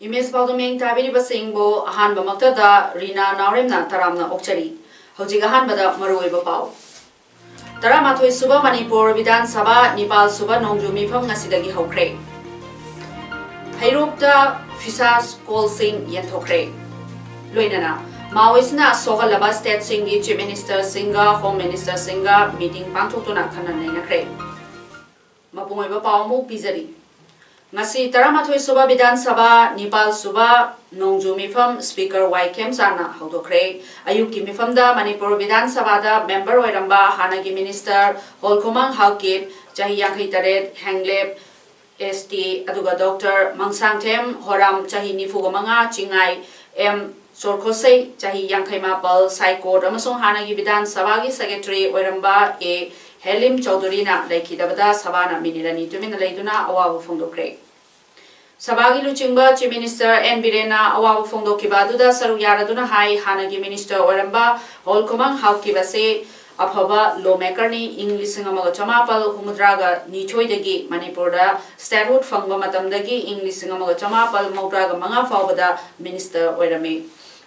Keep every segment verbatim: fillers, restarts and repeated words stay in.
Image ꯄꯥꯎꯗꯝ ꯌꯦꯡ ꯇꯥꯕꯤꯔꯤꯕꯁꯤꯡꯕꯨ ꯑꯍꯥꯟꯕꯃꯛꯇꯗ ꯔꯤꯅꯥ ꯅꯥꯎꯔꯦꯝꯅ ꯇꯔꯥꯝꯅ ꯑꯣꯛꯆꯔꯤ꯫ ꯍꯧꯖꯤꯛ ꯑꯍꯥꯟꯕꯗ ꯃꯔꯨꯑꯣꯏꯕ ꯄꯥꯎ꯫ ꯇꯔꯥꯃꯥꯊꯣꯏ ꯁꯨꯕ ꯃꯅꯤꯄꯨꯔ ꯕꯤꯙꯥꯟ ꯁꯚꯥ, ꯅꯤꯄꯥꯜ ꯁꯨꯕ ꯅꯣꯡꯖꯨ ꯃꯤꯐꯝ ꯉꯁꯤꯗꯒꯤ ꯍꯧꯈ꯭ꯔꯦ꯫ ꯍꯩꯔꯣꯛꯇ ꯐꯤꯁꯥ ꯀꯣꯜꯁꯤꯡ ꯌꯦꯟꯊꯣꯛꯈ꯭ꯔꯦ꯫ ꯂꯣꯏꯅꯅ ꯃꯥꯑꯣꯏꯁꯤꯅ ꯁꯣꯛꯍꯜꯂꯕ ꯁ꯭ꯇꯦꯠꯁꯤꯡꯒꯤ ꯆꯤꯐ ꯃꯤꯅꯤꯁꯇꯔꯁꯤꯡꯒ ꯍꯣꯝ ꯃꯤꯅꯤꯁꯇꯔꯁꯤꯡꯒ ꯃꯤꯇꯤꯡ ꯄꯥꯡꯊꯣꯛꯇꯨꯅ ꯈꯟꯅ ꯅꯩꯅꯈ꯭ꯔꯦ꯫ ꯃꯄꯨꯡ ꯑꯣꯏꯕ ꯄꯥꯎ ꯑꯃꯨꯛ ꯄꯤꯖꯔꯤ꯫ ꯉꯁꯤ ꯇꯔꯥꯃꯥꯊꯣꯏ ꯁꯨꯕ ꯕꯤꯙꯥꯟ ꯁꯚꯥ, ꯅꯤꯄꯥꯜ ꯁꯨꯕ ꯅꯣꯡꯖꯨ ꯃꯤꯐꯝ ꯁ꯭ꯄꯤꯀꯔ ꯋꯥꯏ ꯈꯦꯝꯆꯥꯟꯅ ꯍꯧꯗꯣꯛꯈ꯭ꯔꯦ꯫ ꯑꯌꯨꯛꯀꯤ ꯃꯤꯐꯝꯗ ꯃꯅꯤꯄꯨꯔ ꯕꯤꯙꯥꯟ ꯁꯚꯥꯗ ꯃꯦꯝꯕꯔ ꯑꯣꯏꯔꯝꯕ ꯍꯥꯟꯅꯒꯤ ꯃꯤꯅꯤꯁꯇꯔ ꯍꯣꯜꯈꯨꯃꯪ ꯍꯥꯎꯀꯤꯞ, ꯆꯍꯤ ꯌꯥꯡꯈꯩ ꯇꯔꯦꯠ, ꯍꯦꯡꯂꯦꯞ, ꯑꯦꯁ ꯇꯤ, ꯑꯗꯨꯒ ꯗꯣꯛꯇꯔ ꯃꯪꯁꯥꯡꯊꯦꯝ ꯍꯣꯔꯥꯝ, ꯆꯍꯤ ꯅꯤꯐꯨꯒ ꯃꯉꯥ, ꯆꯤꯡꯉꯥꯏ, ꯑꯦꯝ ꯆꯣꯔꯈꯣꯁꯩ, ꯆꯍꯤ ꯌꯥꯡꯈꯩ ꯃꯥꯄꯜ, ꯁꯥꯏꯀꯣꯠ ꯑꯃꯁꯨꯡ ꯍꯥꯟꯅꯒꯤ ꯕꯤꯙꯥꯟ ꯁꯚꯥꯒꯤ ꯁꯦꯀ꯭ꯔꯦꯇꯔꯤ ꯑꯣꯏꯔꯝꯕ ꯑꯦ ꯍꯦꯂꯤꯝ ꯆꯧꯙꯨꯔꯤꯅ ꯂꯩꯈꯤꯗꯕꯗ ꯁꯚꯥꯅ ꯃꯤꯅꯤꯠ ꯑꯅꯤ ꯇꯨꯃꯤꯟꯅ ꯂꯩꯗꯨꯅ ꯑꯋꯥꯕ ꯐꯣꯡꯗꯣꯛꯈ꯭ꯔꯦ꯫ ꯁꯚꯥꯒꯤ ꯂꯨꯆꯤꯡꯕ ꯆꯤꯐ ꯃꯤꯅꯤꯁꯇꯔ ꯑꯦꯟ ꯕꯤꯔꯦꯟꯅ ꯑꯋꯥꯕ ꯐꯣꯡꯗꯣꯛꯈꯤꯕ ꯑꯗꯨꯗ ꯁꯔꯨꯛ ꯌꯥꯔꯗꯨꯅ ꯍꯥꯏ, ꯍꯥꯟꯅꯒꯤ ꯃꯤꯅꯤꯁꯇꯔ ꯑꯣꯏꯔꯝꯕ ꯍꯣꯜꯈꯨꯃꯪ ꯍꯥꯎꯀꯤꯞ ꯑꯁꯤ ꯑꯐꯕ ꯂꯣ ꯃꯦꯀꯔꯅꯤ꯫ ꯏꯪ ꯂꯤꯁꯤꯡ ꯑꯃꯒ ꯆꯃꯥꯄꯜ ꯍꯨꯝꯐꯨꯇꯔꯥꯒ ꯅꯤꯊꯣꯏꯗꯒꯤ ꯃꯅꯤꯄꯨꯔꯗ ꯁ꯭ꯇꯦꯠꯍꯨꯗ ꯐꯪꯕ ꯃꯇꯝꯗꯒꯤ ꯏꯪ ꯂꯤꯁꯤꯡ ꯑꯃꯒ ꯆꯃꯥꯄꯜ ꯃꯧꯗ꯭ꯔꯥꯒ ꯃꯉꯥ ꯐꯥꯎꯕꯗ ꯃꯤꯅꯤꯁꯇꯔ ꯑꯣꯏꯔꯝꯃꯤ꯫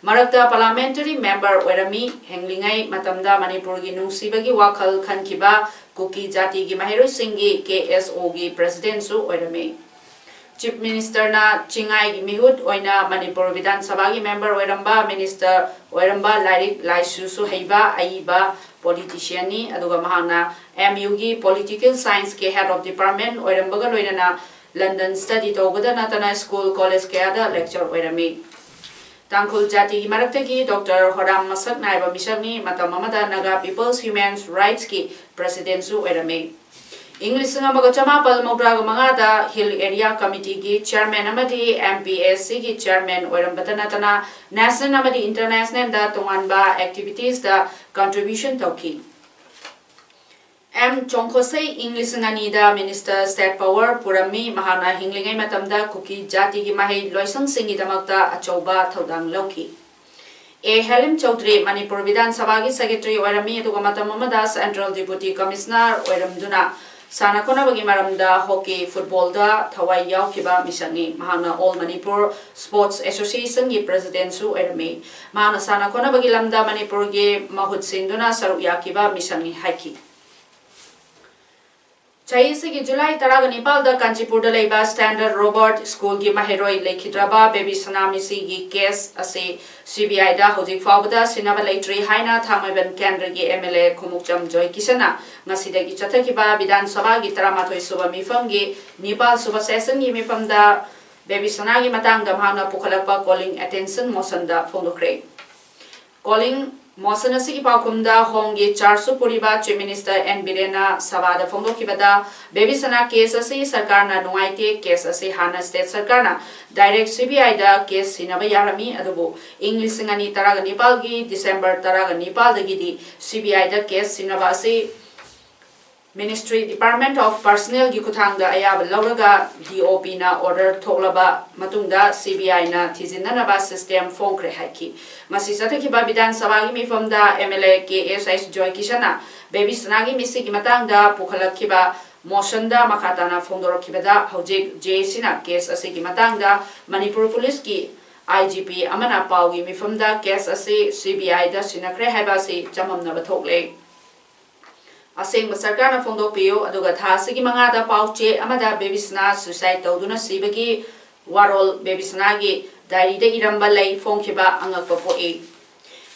ꯃꯔꯛꯇ ꯄꯥꯔꯂꯥꯃꯦꯟꯇꯔꯤ ꯃꯦꯝꯕꯔ ꯑꯣꯏꯔꯝꯃꯤ꯫ ꯍꯤꯡꯂꯤꯉꯩ ꯃꯇꯝꯗ ꯃꯅꯤꯄꯨꯔꯒꯤ ꯅꯨꯡꯁꯤꯕꯒꯤ ꯋꯥꯈꯜ ꯈꯟꯈꯤꯕ ꯀꯨꯀꯤ ꯖꯥꯇꯤꯒꯤ ꯃꯍꯩꯔꯣꯏꯁꯤꯡꯒꯤ ꯀꯦ ꯑꯦꯁ ꯑꯣꯒꯤ ꯄ꯭ꯔꯦꯁꯤꯗꯦꯟꯠꯁꯨ ꯑꯣꯏꯔꯝꯃꯤ꯫ ꯆꯤꯐ ꯃꯤꯅꯤꯁꯇꯔꯅ ꯆꯤꯡꯉꯥꯏꯒꯤ ꯃꯤꯍꯨꯠ ꯑꯣꯏꯅ ꯃꯅꯤꯄꯨꯔ ꯕꯤꯙꯥꯟ ꯁꯚꯥꯒꯤ ꯃꯦꯝꯕꯔ ꯑꯣꯏꯔꯝꯕ, ꯃꯤꯅꯤꯁꯇꯔ ꯑꯣꯏꯔꯝꯕ, ꯂꯥꯏꯔꯤꯛ ꯂꯥꯏꯁꯨꯁꯨ ꯍꯩꯕ ꯑꯏꯕ ꯄꯣꯂꯤꯇꯤꯁꯤꯌꯟꯅꯤ꯫ ꯑꯗꯨꯒ ꯃꯍꯥꯛꯅ ꯑꯦꯝ ꯌꯨꯒꯤ ꯄꯣꯂꯤꯇꯤꯀꯦꯜ ꯁꯥꯏꯟꯁꯀꯤ ꯍꯦꯗ ꯑꯣꯐ ꯗꯤꯄꯥꯔꯠꯃꯦꯟꯠ ꯑꯣꯏꯔꯝꯕꯒ ꯂꯣꯏꯅꯅ ꯂꯟꯗꯟ ꯁ꯭ꯇꯗꯤ ꯇꯧꯕꯗ ꯅꯠꯇꯅ ꯁ꯭ꯀꯨꯜ ꯀꯣꯂꯦꯖ ꯀꯌꯥꯗ ꯂꯦꯛꯆꯔ ꯑꯣꯏꯔꯝꯃꯤ꯫ ꯇꯥꯡꯈꯨꯜ ꯖꯥꯇꯤꯒꯤ ꯃꯔꯛꯇꯒꯤ ꯗꯣꯛꯇꯔ ꯍꯣꯔꯥꯝ ꯃꯁꯛ ꯅꯥꯏꯕ ꯃꯤꯁꯛꯅꯤ꯫ ꯃꯇꯝ ꯑꯃꯗ ꯅꯥꯒꯥ ꯄꯤꯄꯜꯁ ꯍ꯭ꯌꯨꯃꯦꯟ ꯔꯥꯏꯠꯁꯀꯤ ꯄ꯭ꯔꯦꯁꯤꯗꯦꯟꯠꯁꯨ ꯑꯣꯏꯔꯝꯃꯤ꯫ ꯏꯪ ꯂꯤꯁꯤꯡ ꯑꯃꯒ ꯆꯃꯥꯄꯜ ꯃꯧꯗ꯭ꯔꯥꯒ ꯃꯉꯥꯗ Hill Area Committeeꯒꯤ chairman ꯑꯃꯗꯤ M P S Cꯒꯤ chairman ꯑꯣꯏꯔꯝꯕꯇ ꯅꯠꯇꯅ national ꯑꯃꯗꯤ internationalꯗ ꯇꯣꯉꯥꯟꯕ activitiesꯇ contribution ꯇꯧꯈꯤ꯫ M Chongkhosei ꯏꯪ ꯂꯤꯁꯤꯡ ꯑꯅꯤꯗ Minister State Power ꯄꯨꯔꯝꯃꯤ꯫ ꯃꯍꯥꯛꯅ ꯍꯤꯡꯂꯤꯉꯩ ꯃꯇꯝꯗ ꯀꯨꯀꯤ ꯖꯥꯇꯤꯒꯤ ꯃꯍꯩ ꯂꯣꯏꯁꯪꯁꯤꯡꯒꯤꯗꯃꯛꯇ ꯑꯆꯧꯕ ꯊꯧꯗꯥꯡ ꯂꯧꯈꯤ꯫ A Helim Chaudhary ꯃꯅꯤꯄꯨꯔ ꯕꯤꯙꯥꯟ ꯁꯚꯥꯒꯤ secretary ꯑꯣꯏꯔꯝꯃꯤ, ꯑꯗꯨꯒ ꯃꯇꯝ ꯑꯃꯗ Central Deputy Commissioner ꯑꯣꯏꯔꯝꯗꯨꯅ ꯁꯥꯟꯅ ꯈꯣꯠꯅꯕꯒꯤ ꯃꯔꯝꯗ hockey, footballꯗ ꯊꯋꯥꯏ ꯌꯥꯎꯈꯤꯕ ꯃꯤꯁꯛꯅꯤ꯫ ꯃꯍꯥꯛꯅ All Manipur Sports Associationꯒꯤ presidentꯁꯨ ꯑꯣꯏꯔꯝꯃꯤ꯫ ꯃꯍꯥꯛꯅ ꯁꯥꯟꯅ ꯈꯣꯠꯅꯕꯒꯤ ꯂꯝꯗ ꯃꯅꯤꯄꯨꯔꯒꯤ ꯃꯍꯨꯠ ꯁꯤꯟꯗꯨꯅ ꯁꯔꯨꯛ ꯌꯥꯈꯤꯕ ꯃꯤꯁꯛꯅꯤ ꯍꯥꯏꯈꯤ꯫ ꯆꯍꯤꯁꯤꯒꯤ ꯖꯨꯂꯥꯏ ꯇꯔꯥꯒ ꯅꯤꯄꯥꯜꯗ ꯀꯥꯟꯆꯤꯄꯨꯔꯗ ꯂꯩꯕ Standard Robert Schoolꯒꯤ ꯃꯍꯩꯔꯣꯏ ꯂꯩꯈꯤꯗ꯭ꯔꯕ ꯕꯦꯕꯤ ꯁꯅꯥ ꯃꯤꯁꯤꯒꯤ case ꯑꯁꯤ C B Iꯗ ꯍꯧꯖꯤꯛ ꯐꯥꯎꯕꯗ ꯁꯤꯟꯅꯕ ꯂꯩꯇ꯭ꯔꯤ ꯍꯥꯏꯅ ꯊꯥꯡꯃꯩꯕꯟ ꯀꯦꯟꯗ꯭ꯔꯒꯤ M L A ꯈꯨꯃꯨꯛꯆꯝ ꯖꯣꯏꯀꯤꯁꯟꯅ ꯉꯁꯤꯗꯒꯤ ꯆꯠꯊꯈꯤꯕ ꯕꯤꯙꯥꯟ ꯁꯚꯥꯒꯤ ꯇꯔꯥꯃꯥꯊꯣꯏ ꯁꯨꯕ ꯃꯤꯐꯝꯒꯤ ꯅꯤꯄꯥꯜ ꯁꯨꯕ sessionꯒꯤ ꯃꯤꯐꯝꯗ ꯕꯦꯕꯤ ꯁꯅꯥꯒꯤ ꯃꯇꯥꯡꯗ ꯃꯍꯥꯛꯅ ꯄꯨꯈꯠꯂꯛꯄ calling attention motionꯗ ꯐꯣꯡꯗꯣꯛꯈ꯭ꯔꯦ꯫ Calling motion ꯑꯁꯤꯒꯤ ꯄꯥꯎꯈꯨꯝꯗ ꯍꯣꯝꯒꯤ chargeꯁꯨ ꯄꯨꯔꯤꯕ Chief Minister N Birenꯅ ꯁꯚꯥꯗ ꯐꯣꯡꯗꯣꯛꯈꯤꯕꯗ, ꯕꯦꯕꯤ ꯁꯅꯥ case ꯑꯁꯤ ꯁꯔꯀꯥꯔꯅ ꯅꯨꯡꯉꯥꯏꯇꯦ, case ꯑꯁꯤ ꯍꯥꯟꯅ state ꯁꯔꯀꯥꯔꯅ direct C B Iꯗ case ꯁꯤꯟꯅꯕ ꯌꯥꯔꯝꯃꯤ, ꯑꯗꯨꯕꯨ ꯏꯪ ꯂꯤꯁꯤꯡ ꯑꯅꯤ ꯇꯔꯥꯒ ꯅꯤꯄꯥꯜꯒꯤ December ꯇꯔꯥꯒ ꯅꯤꯄꯥꯜꯗꯒꯤꯗꯤ C B Iꯗ case ꯁꯤꯟꯅꯕ ꯑꯁꯤ Ministry Department of Personnelꯒꯤ ꯈꯨꯠꯊꯥꯡꯗ ꯑꯌꯥꯕ ꯂꯧꯔꯒ D O Pꯅ order ꯊꯣꯛꯂꯕ ꯃꯇꯨꯡꯗ C B Iꯅ ꯊꯤꯖꯤꯟꯅꯅꯕ system ꯐꯣꯡꯈ꯭ꯔꯦ ꯍꯥꯏꯈꯤ꯫ ꯉꯁꯤ ꯆꯠꯊꯈꯤꯕ ꯕꯤꯙꯥꯟ ꯁꯚꯥꯒꯤ ꯃꯤꯐꯝꯗ M L A K S H ꯖꯣꯏꯀꯤꯁꯟꯅ ꯕꯦꯕꯤ ꯁꯅꯥꯒꯤ ꯃꯤꯁꯤꯒꯤ ꯃꯇꯥꯡꯗ ꯄꯨꯈꯠꯂꯛꯈꯤꯕ motionꯗ ꯃꯈꯥ ꯇꯥꯅ ꯐꯣꯡꯗꯣꯔꯛꯈꯤꯕꯗ, ꯍꯧꯖꯤꯛ J Cꯅ case ꯑꯁꯤꯒꯤ ꯃꯇꯥꯡꯗ ꯃꯅꯤꯄꯨꯔ ꯄꯨꯂꯤꯁꯀꯤ I G P ꯑꯃꯅ ꯄꯥꯎꯒꯤ ꯃꯤꯐꯝꯗ case ꯑꯁꯤ C B Iꯗ ꯁꯤꯟꯅꯈ꯭ꯔꯦ ꯍꯥꯏꯕ ꯑꯁꯤ ꯆꯃꯝꯅꯕ ꯊꯣꯛꯂꯦ꯫ ꯑꯁꯦꯡꯕ ꯁꯔꯀꯥꯔꯅ ꯐꯣꯡꯗꯣꯛꯄꯤꯌꯨ, ꯑꯗꯨꯒ ꯊꯥ ꯑꯁꯤꯒꯤ ꯃꯉꯥꯗ ꯄꯥꯎ ꯆꯦ ꯑꯃꯗ ꯕꯦꯕꯤ ꯁꯅꯥ suicide ꯇꯧꯗꯨꯅ ꯁꯤꯕꯒꯤ ꯋꯥꯔꯣꯜ ꯕꯦꯕꯤ ꯁꯅꯥꯒꯤ diaryꯗ ꯏꯔꯝꯕ ꯂꯩ ꯐꯣꯡꯈꯤꯕ ꯑꯉꯛꯄ ꯄꯣꯛꯏ꯫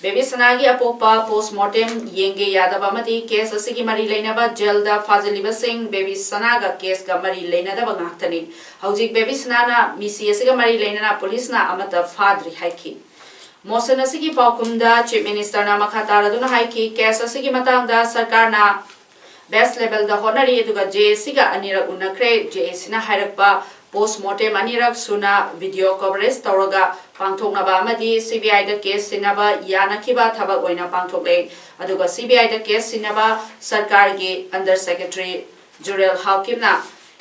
ꯕꯦꯕꯤ ꯁꯅꯥꯒꯤ ꯑꯄꯣꯛꯄ post mortem ꯌꯦꯡꯒꯦ ꯌꯥꯗꯕ ꯑꯃꯗꯤ case ꯑꯁꯤꯒꯤ ꯃꯔꯤ ꯂꯩꯅꯕ jailꯗ ꯐꯥꯖꯤꯜꯂꯤꯕꯁꯤꯡ ꯕꯦꯕꯤ ꯁꯅꯥꯒ caseꯀ ꯃꯔꯤ ꯂꯩꯅꯗꯕ ꯉꯥꯛꯇꯅꯤ꯫ ꯍꯧꯖꯤꯛ ꯕꯦꯕꯤ ꯁꯅꯥꯅ ꯃꯤꯁꯤ ꯑꯁꯤꯒ ꯃꯔꯤ ꯂꯩꯅꯅ ꯄꯨꯂꯤꯁꯅ ꯑꯃꯠꯇ ꯐꯥꯗ꯭ꯔꯤ ꯍꯥꯏꯈꯤ꯫ Motion ꯑꯁꯤꯒꯤ ꯄꯥꯎꯈꯨꯝꯗ Chief Ministerꯅ ꯃꯈꯥ ꯇꯥꯔꯗꯨꯅ ꯍꯥꯏꯈꯤ, case ꯑꯁꯤꯒꯤ ꯃꯇꯥꯡꯗ ꯁꯔꯀꯥꯔꯅ best levelꯗ ꯍꯣꯠꯅꯔꯤ꯫ ꯑꯗꯨꯒ ꯖꯦ ꯑꯦ ꯁꯤꯒ ꯑꯅꯤꯔꯛ ꯎꯅꯈ꯭ꯔꯦ꯫ ꯖꯦ ꯑꯦ ꯁꯤꯅ ꯍꯥꯏꯔꯛꯄ, post mortem ꯑꯅꯤꯔꯛ ꯁꯨꯅ video coverage ꯇꯧꯔꯒ ꯄꯥꯡꯊꯣꯛꯅꯕ ꯑꯃꯗꯤ ꯁꯤ ꯕꯤ ꯑꯥꯏꯗ case ꯁꯤꯟꯅꯕ ꯌꯥꯅꯈꯤꯕ ꯊꯕꯛ ꯑꯣꯏꯅ ꯄꯥꯡꯊꯣꯛꯂꯦ꯫ ꯑꯗꯨꯒ ꯁꯤ ꯕꯤ ꯑꯥꯏꯗ case ꯁꯤꯟꯅꯕ ꯁꯔꯀꯥꯔꯒꯤ under secretary ꯖꯨꯔꯦꯜ ꯍꯥꯎꯀꯤꯞꯅ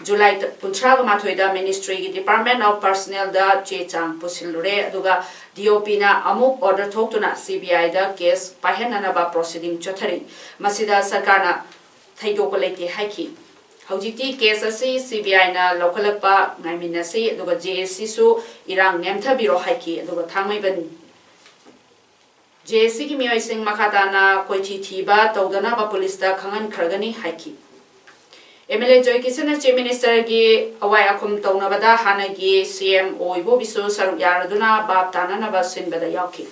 ꯖꯨꯂꯥꯏ ꯀꯨꯟꯊ꯭ꯔꯥꯒ ꯃꯥꯊꯣꯏꯗ ministryꯒꯤ Department of Personnelꯗ ꯆꯦ ꯆꯥꯡ ꯄꯨꯁꯤꯜꯂꯨꯔꯦ꯫ ꯑꯗꯨꯒ ꯗꯤ ꯑꯣ ꯄꯤꯅ ꯑꯃꯨꯛ order ꯊꯣꯛꯇꯨꯅ ꯁꯤ ꯕꯤ ꯑꯥꯏꯗ case ꯄꯥꯏꯍꯟꯅꯅꯕ proceeding ꯆꯠꯊꯔꯤ꯫ ꯃꯁꯤꯗ ꯁꯔꯀꯥꯔꯅ ꯊꯩꯗꯣꯛꯄ ꯂꯩꯇꯦ ꯍꯥꯏꯈꯤ꯫ ꯍꯧꯖꯤꯛꯇꯤ case ꯑꯁꯤ ꯁꯤ ꯕꯤ ꯑꯥꯏꯅ ꯂꯧꯈꯠꯂꯛꯄ ꯉꯥꯏꯃꯤꯟꯅꯁꯤ, ꯑꯗꯨꯒ ꯖꯦ ꯑꯦ ꯁꯤꯁꯨ ꯏꯔꯥꯡ ꯅꯦꯝꯊꯕꯤꯔꯣ ꯍꯥꯏꯈꯤ꯫ ꯑꯗꯨꯒ ꯊꯥꯡꯃꯩꯕꯟ ꯖꯦ ꯑꯦ ꯁꯤꯒꯤ ꯃꯤꯑꯣꯏꯁꯤꯡ ꯃꯈꯥ ꯇꯥꯅ ꯀꯣꯏꯊꯤ ꯊꯤꯕ ꯇꯧꯗꯅꯕ ꯄꯨꯂꯤꯁꯇ ꯈꯪꯍꯟꯈ꯭ꯔꯒꯅꯤ ꯍꯥꯏꯈꯤ꯫ ꯑꯦꯝ ꯑꯦꯜ ꯑꯦ ꯖꯣꯏ ꯀꯤꯁꯟꯅ Chief Ministerꯒꯤ ꯑꯋꯥꯏ ꯑꯈꯨꯝ ꯇꯧꯅꯕꯗ ꯍꯥꯟꯅꯒꯤ ꯁꯤ ꯑꯦꯝ ꯑꯣ ꯏꯕꯣꯕꯤꯁꯨ ꯁꯔꯨꯛ ꯌꯥꯔꯗꯨꯅ ꯚꯥꯞ ꯇꯥꯅꯅꯕ ꯁꯤꯟꯕꯗ ꯌꯥꯎꯈꯤ꯫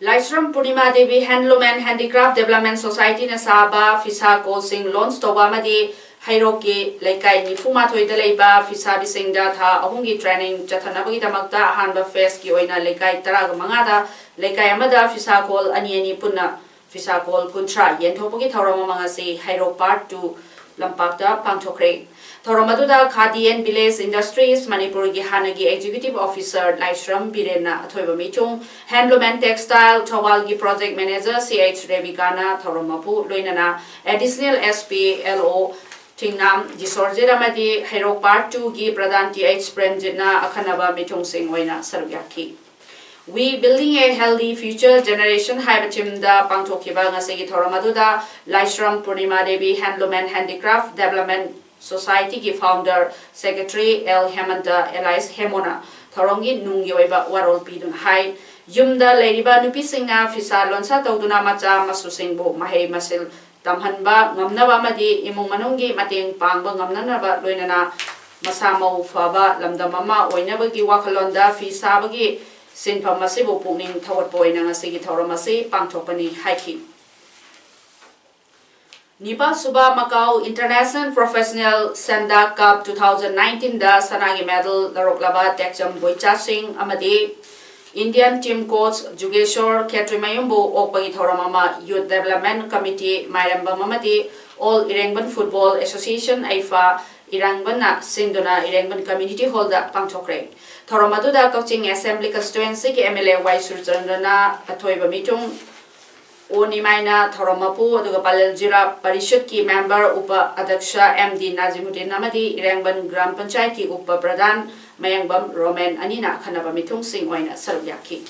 ꯂꯥꯏꯁ꯭ꯔꯝ Purnima Devi Handloom and Handicraft Development Societyꯅ ꯁꯥꯕ ꯐꯤꯁꯥ ꯀꯣꯜꯁꯤꯡ launch ꯇꯧꯕ ꯑꯃꯗꯤ ꯍꯩꯔꯣꯛꯀꯤ ꯂꯩꯀꯥꯏ ꯅꯤꯐꯨ ꯃꯥꯊꯣꯏꯗ ꯂꯩꯕ ꯐꯤꯁꯥꯕꯤꯁꯤꯡꯗ ꯊꯥ ꯑꯍꯨꯝꯒꯤ training ꯆꯠꯊꯅꯕꯒꯤꯗꯃꯛꯇ ꯑꯍꯥꯟꯕ phaseꯀꯤ ꯑꯣꯏꯅ ꯂꯩꯀꯥꯏ ꯇꯔꯥꯒ ꯃꯉꯥꯗ ꯂꯩꯀꯥꯏ ꯑꯃꯗ ꯐꯤꯁꯥ ꯀꯣꯜ ꯑꯅꯤ ꯑꯅꯤ ꯄꯨꯟꯅ ꯐꯤꯁꯥ ꯀꯣꯜ ꯀꯨꯟꯊ꯭ꯔꯥ ꯌꯦꯟꯊꯣꯛꯄꯒꯤ ꯊꯧꯔꯝ ꯑꯃ ꯉꯁꯤ ꯍꯩꯔꯣꯛ Part two ꯂꯝꯄꯥꯛꯇ ꯄꯥꯡꯊꯣꯛꯈ꯭ꯔꯦ꯫ ꯊꯧꯔꯝ ꯑꯗꯨꯗ Khadi and Village Industries ꯃꯅꯤꯄꯨꯔꯒꯤ ꯍꯥꯟꯅꯒꯤ Executive Officer ꯂꯥꯏꯁ꯭ꯔꯝ ꯕꯤꯔꯦꯟꯅ ꯑꯊꯣꯏꯕ ꯃꯤꯊꯨꯡ, Handloom and Textile ꯊꯧꯕꯥꯜꯒꯤ Project Manager ꯁꯤ ꯑꯩꯆ ꯔꯦꯕꯤꯀꯥꯅ ꯊꯧꯔꯝ ꯃꯄꯨ, ꯂꯣꯏꯅꯅ Additional S P L O ꯊꯤꯡꯅꯥꯝ ꯖꯤꯁꯣꯔꯖꯤꯠ ꯑꯃꯗꯤ ꯍꯩꯔꯣꯛ Part twoꯒꯤ ꯄ꯭ꯔꯙꯥꯟ ꯇꯤ ꯑꯩꯆ ꯄ꯭ꯔꯦꯝꯖꯤꯠꯅ ꯑꯈꯟꯅꯕ ꯃꯤꯊꯨꯡꯁꯤꯡ ꯑꯣꯏꯅ ꯁꯔꯨꯛ ꯌꯥꯈꯤ꯫ We Building a Healthy Future Generation ꯍꯥꯏꯕ themeꯗ ꯄꯥꯡꯊꯣꯛꯈꯤꯕ ꯉꯁꯤꯒꯤ ꯊꯧꯔꯝ ꯑꯗꯨꯗ Laishram Purnima Devi Handloom and Handicraft Development Societyꯒꯤ founder, secretary L Hemanta alias ꯍꯦꯃꯣꯅ ꯊꯧꯔꯝꯒꯤ ꯅꯨꯡꯒꯤ ꯑꯣꯏꯕ ꯋꯥꯔꯣꯜ ꯄꯤꯗꯨꯅ ꯍꯥꯏ, ꯌꯨꯝꯗ ꯂꯩꯔꯤꯕ ꯅꯨꯄꯤꯁꯤꯡꯅ ꯐꯤꯁꯥ ꯂꯣꯟꯁꯥ ꯇꯧꯗꯨꯅ ꯃꯆꯥ ꯃꯁꯨꯁꯤꯡꯕꯨ ꯃꯍꯩ ꯃꯁꯤꯡ ꯇꯝꯍꯟꯕ ꯉꯝꯅꯕ ꯑꯃꯗꯤ ꯏꯃꯨꯡ ꯃꯅꯨꯡꯒꯤ ꯃꯇꯦꯡ ꯄꯥꯡꯕ ꯉꯝꯅꯅꯕ, ꯂꯣꯏꯅꯅ ꯃꯁꯥ ꯃꯎ ꯐꯕ ꯂꯝꯗꯝ ꯑꯃ ꯑꯣꯏꯅꯕꯒꯤ ꯋꯥꯈꯜꯂꯣꯟꯗ ꯐꯤ ꯁꯥꯕꯒꯤ ꯁꯤꯟꯐꯝ ꯑꯁꯤꯕꯨ ꯄꯨꯛꯅꯤꯡ ꯊꯧꯒꯠꯄ ꯑꯣꯏꯅ ꯉꯁꯤꯒꯤ ꯊꯧꯔꯝ ꯑꯁꯤ ꯄꯥꯡꯊꯣꯛꯄꯅꯤ ꯍꯥꯏꯈꯤ꯫ ꯅꯤꯄꯥꯜ ꯁꯨꯕ Macau International Professional Sanda Cup two thousand nineteenꯗ ꯁꯅꯥꯒꯤ medal ꯂꯧꯔꯛꯂꯕ ꯇꯦꯛꯆꯝ ꯕꯣꯏꯆꯥ ꯁꯤꯡ ꯑꯃꯗꯤ Indian team coach ꯖꯨꯒꯦꯁꯣꯔ ꯈꯦꯇ꯭ꯔꯤꯃꯌꯨꯝꯕꯨ ꯑꯣꯛꯄꯒꯤ ꯊꯧꯔꯝ ꯑꯃ Youth Development Committee ꯃꯥꯏꯔꯦꯝꯕꯝ ꯑꯃꯗꯤ All Irengbon Football Association, ꯑꯩꯐꯥ, ꯏꯔꯦꯡꯕꯟꯅ ꯁꯤꯟꯗꯨꯅ ꯏꯔꯦꯡꯕꯟ Community Hallꯗ ꯄꯥꯡꯊꯣꯛꯈ꯭ꯔꯦ꯫ ꯊꯧꯔꯝ ꯑꯗꯨꯗ ꯀꯛꯆꯤꯡ Assembly Constituencyꯒꯤ MLA ꯋꯥꯏ ꯁꯨꯔꯆꯟꯗ꯭ꯔꯅ ꯑꯊꯣꯏꯕ ꯃꯤꯊꯨꯡ ꯑꯣ ꯅꯤꯃꯥꯏꯅ ꯊꯧꯔꯝ ꯃꯄꯨ ꯑꯗꯨꯒ ꯄꯂꯦꯜ ꯖꯤꯂꯥ ꯄꯔꯤꯁꯠꯀꯤ member ꯎꯄ ꯑꯗꯛꯁ ꯑꯦꯝ ꯗꯤ ꯅꯥꯖꯤꯃꯨꯗꯤꯟ ꯑꯃꯗꯤ ꯏꯔꯦꯡꯕꯟ ꯒ꯭ꯔꯥꯝ ꯄꯟꯆꯥꯌꯠꯀꯤ ꯎꯄ ꯄ꯭ꯔꯙꯥꯟ ꯃꯌꯥꯡꯕꯝ ꯔꯣꯃꯦꯟ ꯑꯅꯤꯅ ꯑꯈꯟꯅꯕ ꯃꯤꯊꯨꯡꯁꯤꯡ ꯑꯣꯏꯅ ꯁꯔꯨꯛ ꯌꯥꯈꯤ꯫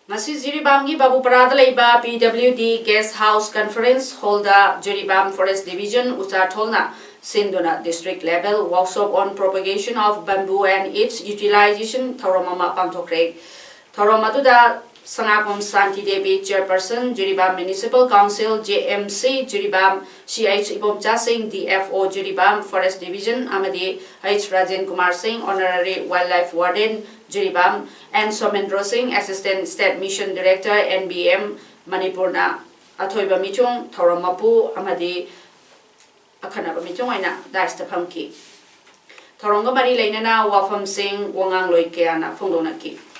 ꯉꯁꯤ ꯖꯤꯔꯤꯕꯥꯝꯒꯤ ꯕꯥꯕꯨꯄꯔꯥꯗ ꯂꯩꯕ P W D Guest House Conference Hallꯗ Jiribam Forest Division ꯎꯆꯥꯊꯣꯜꯅ ꯁꯤꯟꯗꯨꯅ District Level Workshop on Propagation of Bamboo and Its Utilization ꯊꯧꯔꯝ ꯑꯃ ꯄꯥꯡꯊꯣꯛꯈ꯭ꯔꯦ꯫ ꯊꯧꯔꯝ ꯑꯗꯨꯗ ꯁꯉꯥꯄꯝ ꯁꯥꯟꯇꯤ Devi, Chairperson, Jiribam Municipal Council, J M C, Jiribam, C H Ibomcha ꯁꯤꯡ, D F O, Jiribam Forest Division, ꯑꯃꯗꯤ H Rajen Kumar ꯁꯤꯡ, Honorary Wildlife Warden, Jiribam, N Somendro ꯁꯤꯡ, Assistant State Mission Director, N B M, ꯃꯅꯤꯄꯨꯔꯅ ꯑꯊꯣꯏꯕ ꯃꯤꯊꯨꯡ, ꯊꯧꯔꯝ ꯃꯄꯨ ꯑꯃꯗꯤ ꯑꯈꯟꯅꯕ ꯃꯤꯊꯨꯡ ꯑꯣꯏꯅ dais ꯇ ꯐꯝꯈꯤ꯫ ꯊꯧꯔꯝꯒ ꯃꯔꯤ ꯂꯩꯅꯅ ꯋꯥꯐꯝꯁꯤꯡ ꯋꯥꯉꯥꯡꯂꯣꯏ ꯀꯌꯥꯅ ꯐꯣꯡꯗꯣꯛꯅꯈꯤ꯫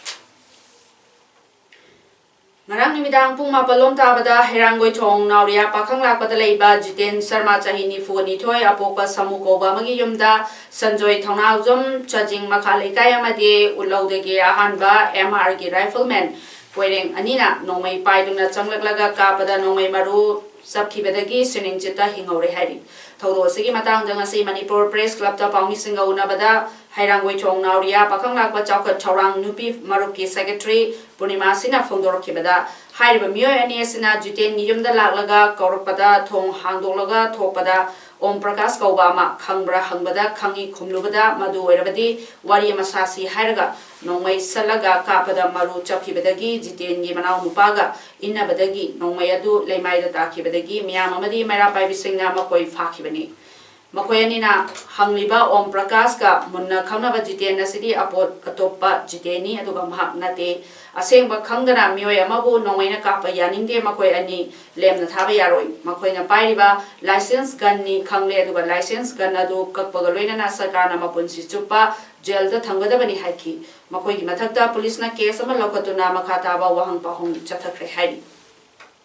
ꯉꯔꯥꯡ ꯅꯨꯃꯤꯗꯥꯡ ꯄꯨꯡ ꯃꯥꯄꯜ ꯂꯣꯝ ꯇꯥꯕꯗ ꯍꯩꯔꯥꯡꯒꯣꯏꯊꯣꯡ ꯅꯥꯎꯔꯤꯌꯥ ꯄꯥꯈꯪꯂꯥꯛꯄꯗ ꯂꯩꯕ ꯖꯤꯇꯦꯟ ꯁꯔꯃ, ꯆꯍꯤ ꯅꯤꯐꯨ ꯅꯤꯊꯣꯏ, ꯑꯄꯣꯛꯄ ꯁꯃꯨ ꯀꯧꯕ ꯑꯃꯒꯤ ꯌꯨꯝꯗ ꯁꯟꯖꯣꯏ ꯊꯧꯅꯥꯎꯖꯝ ꯆꯥꯖꯤꯡ ꯃꯈꯥ ꯂꯩꯀꯥꯏ ꯑꯃꯗꯤ ꯎꯠꯂꯧꯗꯒꯤ ꯑꯍꯥꯟꯕ M R ꯒꯤ rifleman ꯀꯣꯏꯔꯦꯡ ꯑꯅꯤꯅ ꯅꯣꯡꯃꯩ ꯄꯥꯏꯗꯨꯅ ꯆꯪꯂꯛꯂꯒ ꯀꯥꯞꯄꯗ ꯅꯣꯡꯃꯩ ꯃꯔꯨ ꯆꯞꯈꯤꯕꯗꯒꯤ ꯁꯤꯅꯤꯡꯆꯤꯠꯇ ꯍꯤꯡꯍꯧꯔꯦ ꯍꯥꯏꯔꯤ꯫ ꯊꯧꯗꯣꯛ ꯑꯁꯤꯒꯤ ꯃꯇꯥꯡꯗ ꯉꯁꯤ ꯃꯅꯤꯄꯨꯔ Press Club ꯇ ꯄꯥꯎꯃꯤꯁꯤꯡꯒ ꯎꯅꯕꯗ ꯍꯩꯔꯥꯡꯒꯣꯏꯊꯣꯡ ꯅꯥꯎꯔꯤꯌꯥ ꯄꯥꯈꯪꯂꯥꯛꯄ ꯆꯥꯎꯈꯠ ꯊꯧꯔꯥꯡ ꯅꯨꯄꯤ ꯃꯔꯨꯞꯀꯤ Secretary ꯄꯨꯔꯅꯤꯃꯥꯁꯤꯅ ꯐꯣꯡꯗꯣꯔꯛꯈꯤꯕꯗ, ꯍꯥꯏꯔꯤꯕ ꯃꯤꯑꯣꯏ ꯑꯅꯤ ꯑꯁꯤꯅ ꯖꯤꯇꯦꯟꯒꯤ ꯌꯨꯝꯗ ꯂꯥꯛꯂꯒ ꯀꯧꯔꯛꯄꯗ ꯊꯣꯡ ꯍꯥꯡꯗꯣꯛꯂꯒ ꯊꯣꯛꯄꯗ ꯑꯣꯝ ꯄ꯭ꯔꯀꯥꯁ ꯀꯧꯕ ꯑꯃ ꯈꯪꯕ꯭ꯔꯥ ꯍꯪꯕꯗ ꯈꯪꯏ ꯈꯨꯝꯂꯨꯕꯗ ꯃꯗꯨ ꯑꯣꯏꯔꯕꯗꯤ ꯋꯥꯔꯤ ꯑꯃ ꯁꯥꯁꯤ ꯍꯥꯏꯔꯒ ꯅꯣꯡꯃꯩ ꯁꯠꯂꯒ ꯀꯥꯞꯄꯗ ꯃꯔꯨ ꯆꯞꯈꯤꯕꯗꯒꯤ ꯖꯤꯇꯦꯟꯒꯤ ꯃꯅꯥꯎ ꯅꯨꯄꯥꯒ ꯏꯟꯅꯕꯗꯒꯤ ꯅꯣꯡꯃꯩ ꯑꯗꯨ ꯂꯩꯃꯥꯏꯗ ꯇꯥꯈꯤꯕꯗꯒꯤ ꯃꯤꯌꯥꯝ ꯑꯃꯗꯤ ꯃꯩꯔꯥ ꯄꯥꯏꯕꯤꯁꯤꯡꯅ ꯃꯈꯣꯏ ꯐꯥꯈꯤꯕꯅꯤ꯫ ꯃꯈꯣꯏ ꯑꯅꯤꯅ ꯍꯪꯂꯤꯕ ꯑꯣꯝ ꯄ꯭ꯔꯀꯥꯁꯀ ꯃꯨꯟꯅ ꯈꯪꯅꯕ ꯖꯤꯇꯦꯟ ꯑꯁꯤꯗꯤ ꯑꯄꯣꯠ ꯑꯇꯣꯞꯄ ꯖꯤꯇꯦꯟꯅꯤ, ꯑꯗꯨꯒ ꯃꯍꯥꯛ ꯅꯠꯇꯦ꯫ ꯑꯁꯦꯡꯕ ꯈꯪꯗꯅ ꯃꯤꯑꯣꯏ ꯑꯃꯕꯨ ꯅꯣꯡꯃꯩꯅ ꯀꯥꯞꯄ ꯌꯥꯅꯤꯡꯗꯦ꯫ ꯃꯈꯣꯏ ꯑꯅꯤ ꯂꯦꯝꯅ ꯊꯥꯕ ꯌꯥꯔꯣꯏ꯫ ꯃꯈꯣꯏꯅ ꯄꯥꯏꯔꯤꯕ ꯂꯥꯏꯁꯦꯟꯁ ꯒꯟꯅꯤ ꯈꯪꯂꯦ, ꯑꯗꯨꯒ ꯂꯥꯏꯁꯦꯟꯁ ꯒꯟ ꯑꯗꯨ ꯀꯛꯄꯒ ꯂꯣꯏꯅꯅ ꯁꯔꯀꯥꯔꯅ ꯃꯄꯨꯟꯁꯤ ꯆꯨꯞꯄ ꯖꯦꯜꯗ ꯊꯝꯒꯗꯕꯅꯤ ꯍꯥꯏꯈꯤ꯫ ꯃꯈꯣꯏꯒꯤ ꯃꯊꯛꯇ ꯄꯨꯂꯤꯁꯅ ꯀꯦꯁ ꯑꯃ ꯂꯧꯈꯠꯇꯨꯅ ꯃꯈꯥ ꯇꯥꯕ ꯋꯥꯍꯪ ꯄꯥꯎꯍꯪ ꯆꯠꯊꯈ꯭ꯔꯦ ꯍꯥꯏꯔꯤ꯫